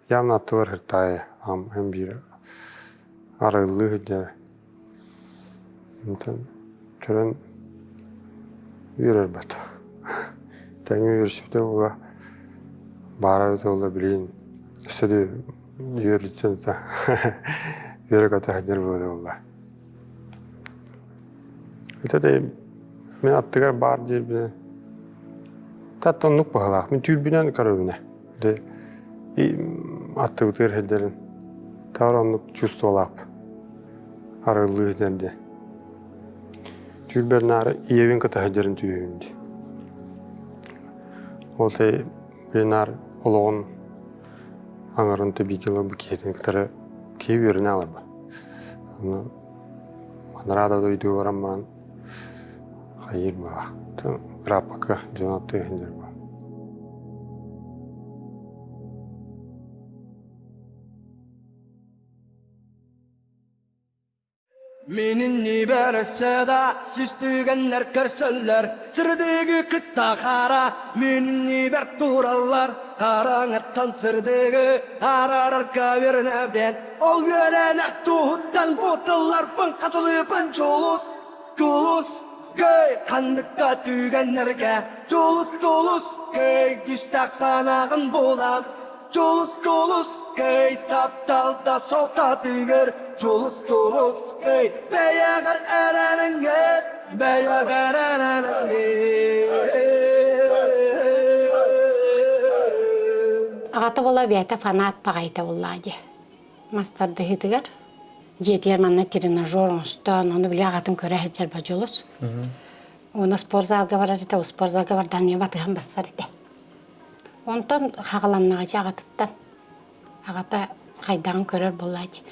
явно аттыбар сыртаайы һин биир арыыллыы сылдьар. Онтон көрөн үөрэрбэт. Тэҥҥэ үөрсүбүтэ буола баара эбитэ буолла билигин өссө да үөрүүттэн үөрэ-көтө сылдьар буолуо буолла. Ити мин аттыгар баар диирбинэн Тат оннук быһалаах. Мин түүрбүнэн көрөбүнэ. Де аттыбытыгар сылдьарын таар оннук чувстволаап арыллыы сылдьар диye. Түүрбэр наары ийэбин кытта сылдьарын түүһүбүн дии. Ол те наар олоҕун аҥарын тэбиитила бу киһитин кытары киһи үөрэнэ аларба. Анараа да дойду баран баран хайыыр буолаа. Ырааппакка дьон аттыга сылдьар буолаа. Мининни бәрәсәдә сүстүгәннәр көрсөлләр, Сырдыгы кытта хара, мининни бәр тураллар, Хараҥаттан сырдыгы араарарга үөрэнэбин, Ол үөрэнэр туһуттан бу тылларбын хатылыыбын Дьулус, дьулус, кый ханныкка түгэннэргэ Дьулус, дьулус, кый күүстээх санааҕын булан Дьулус, дьулус, кый тапталда солтатыгар Дьулус, дьулус, кый бэйэҕэр эрэнэҥҥин. Аҕата буола бэйэтэ фанат баҕайыта буоллаҕа дии. Мас тардыһыытыгар дьиэтигэр манна тренажер оҥостон, ону били аҕатын көрө сылдьар бодьулус. Уонна спортзалга барар этэ, спортзалга бардаан батыһан барсар этэ. Онтон хаҕаланнаҕа дьэ аҕатыттан. Аҕата хайдаҕын көрөр буоллаа дии.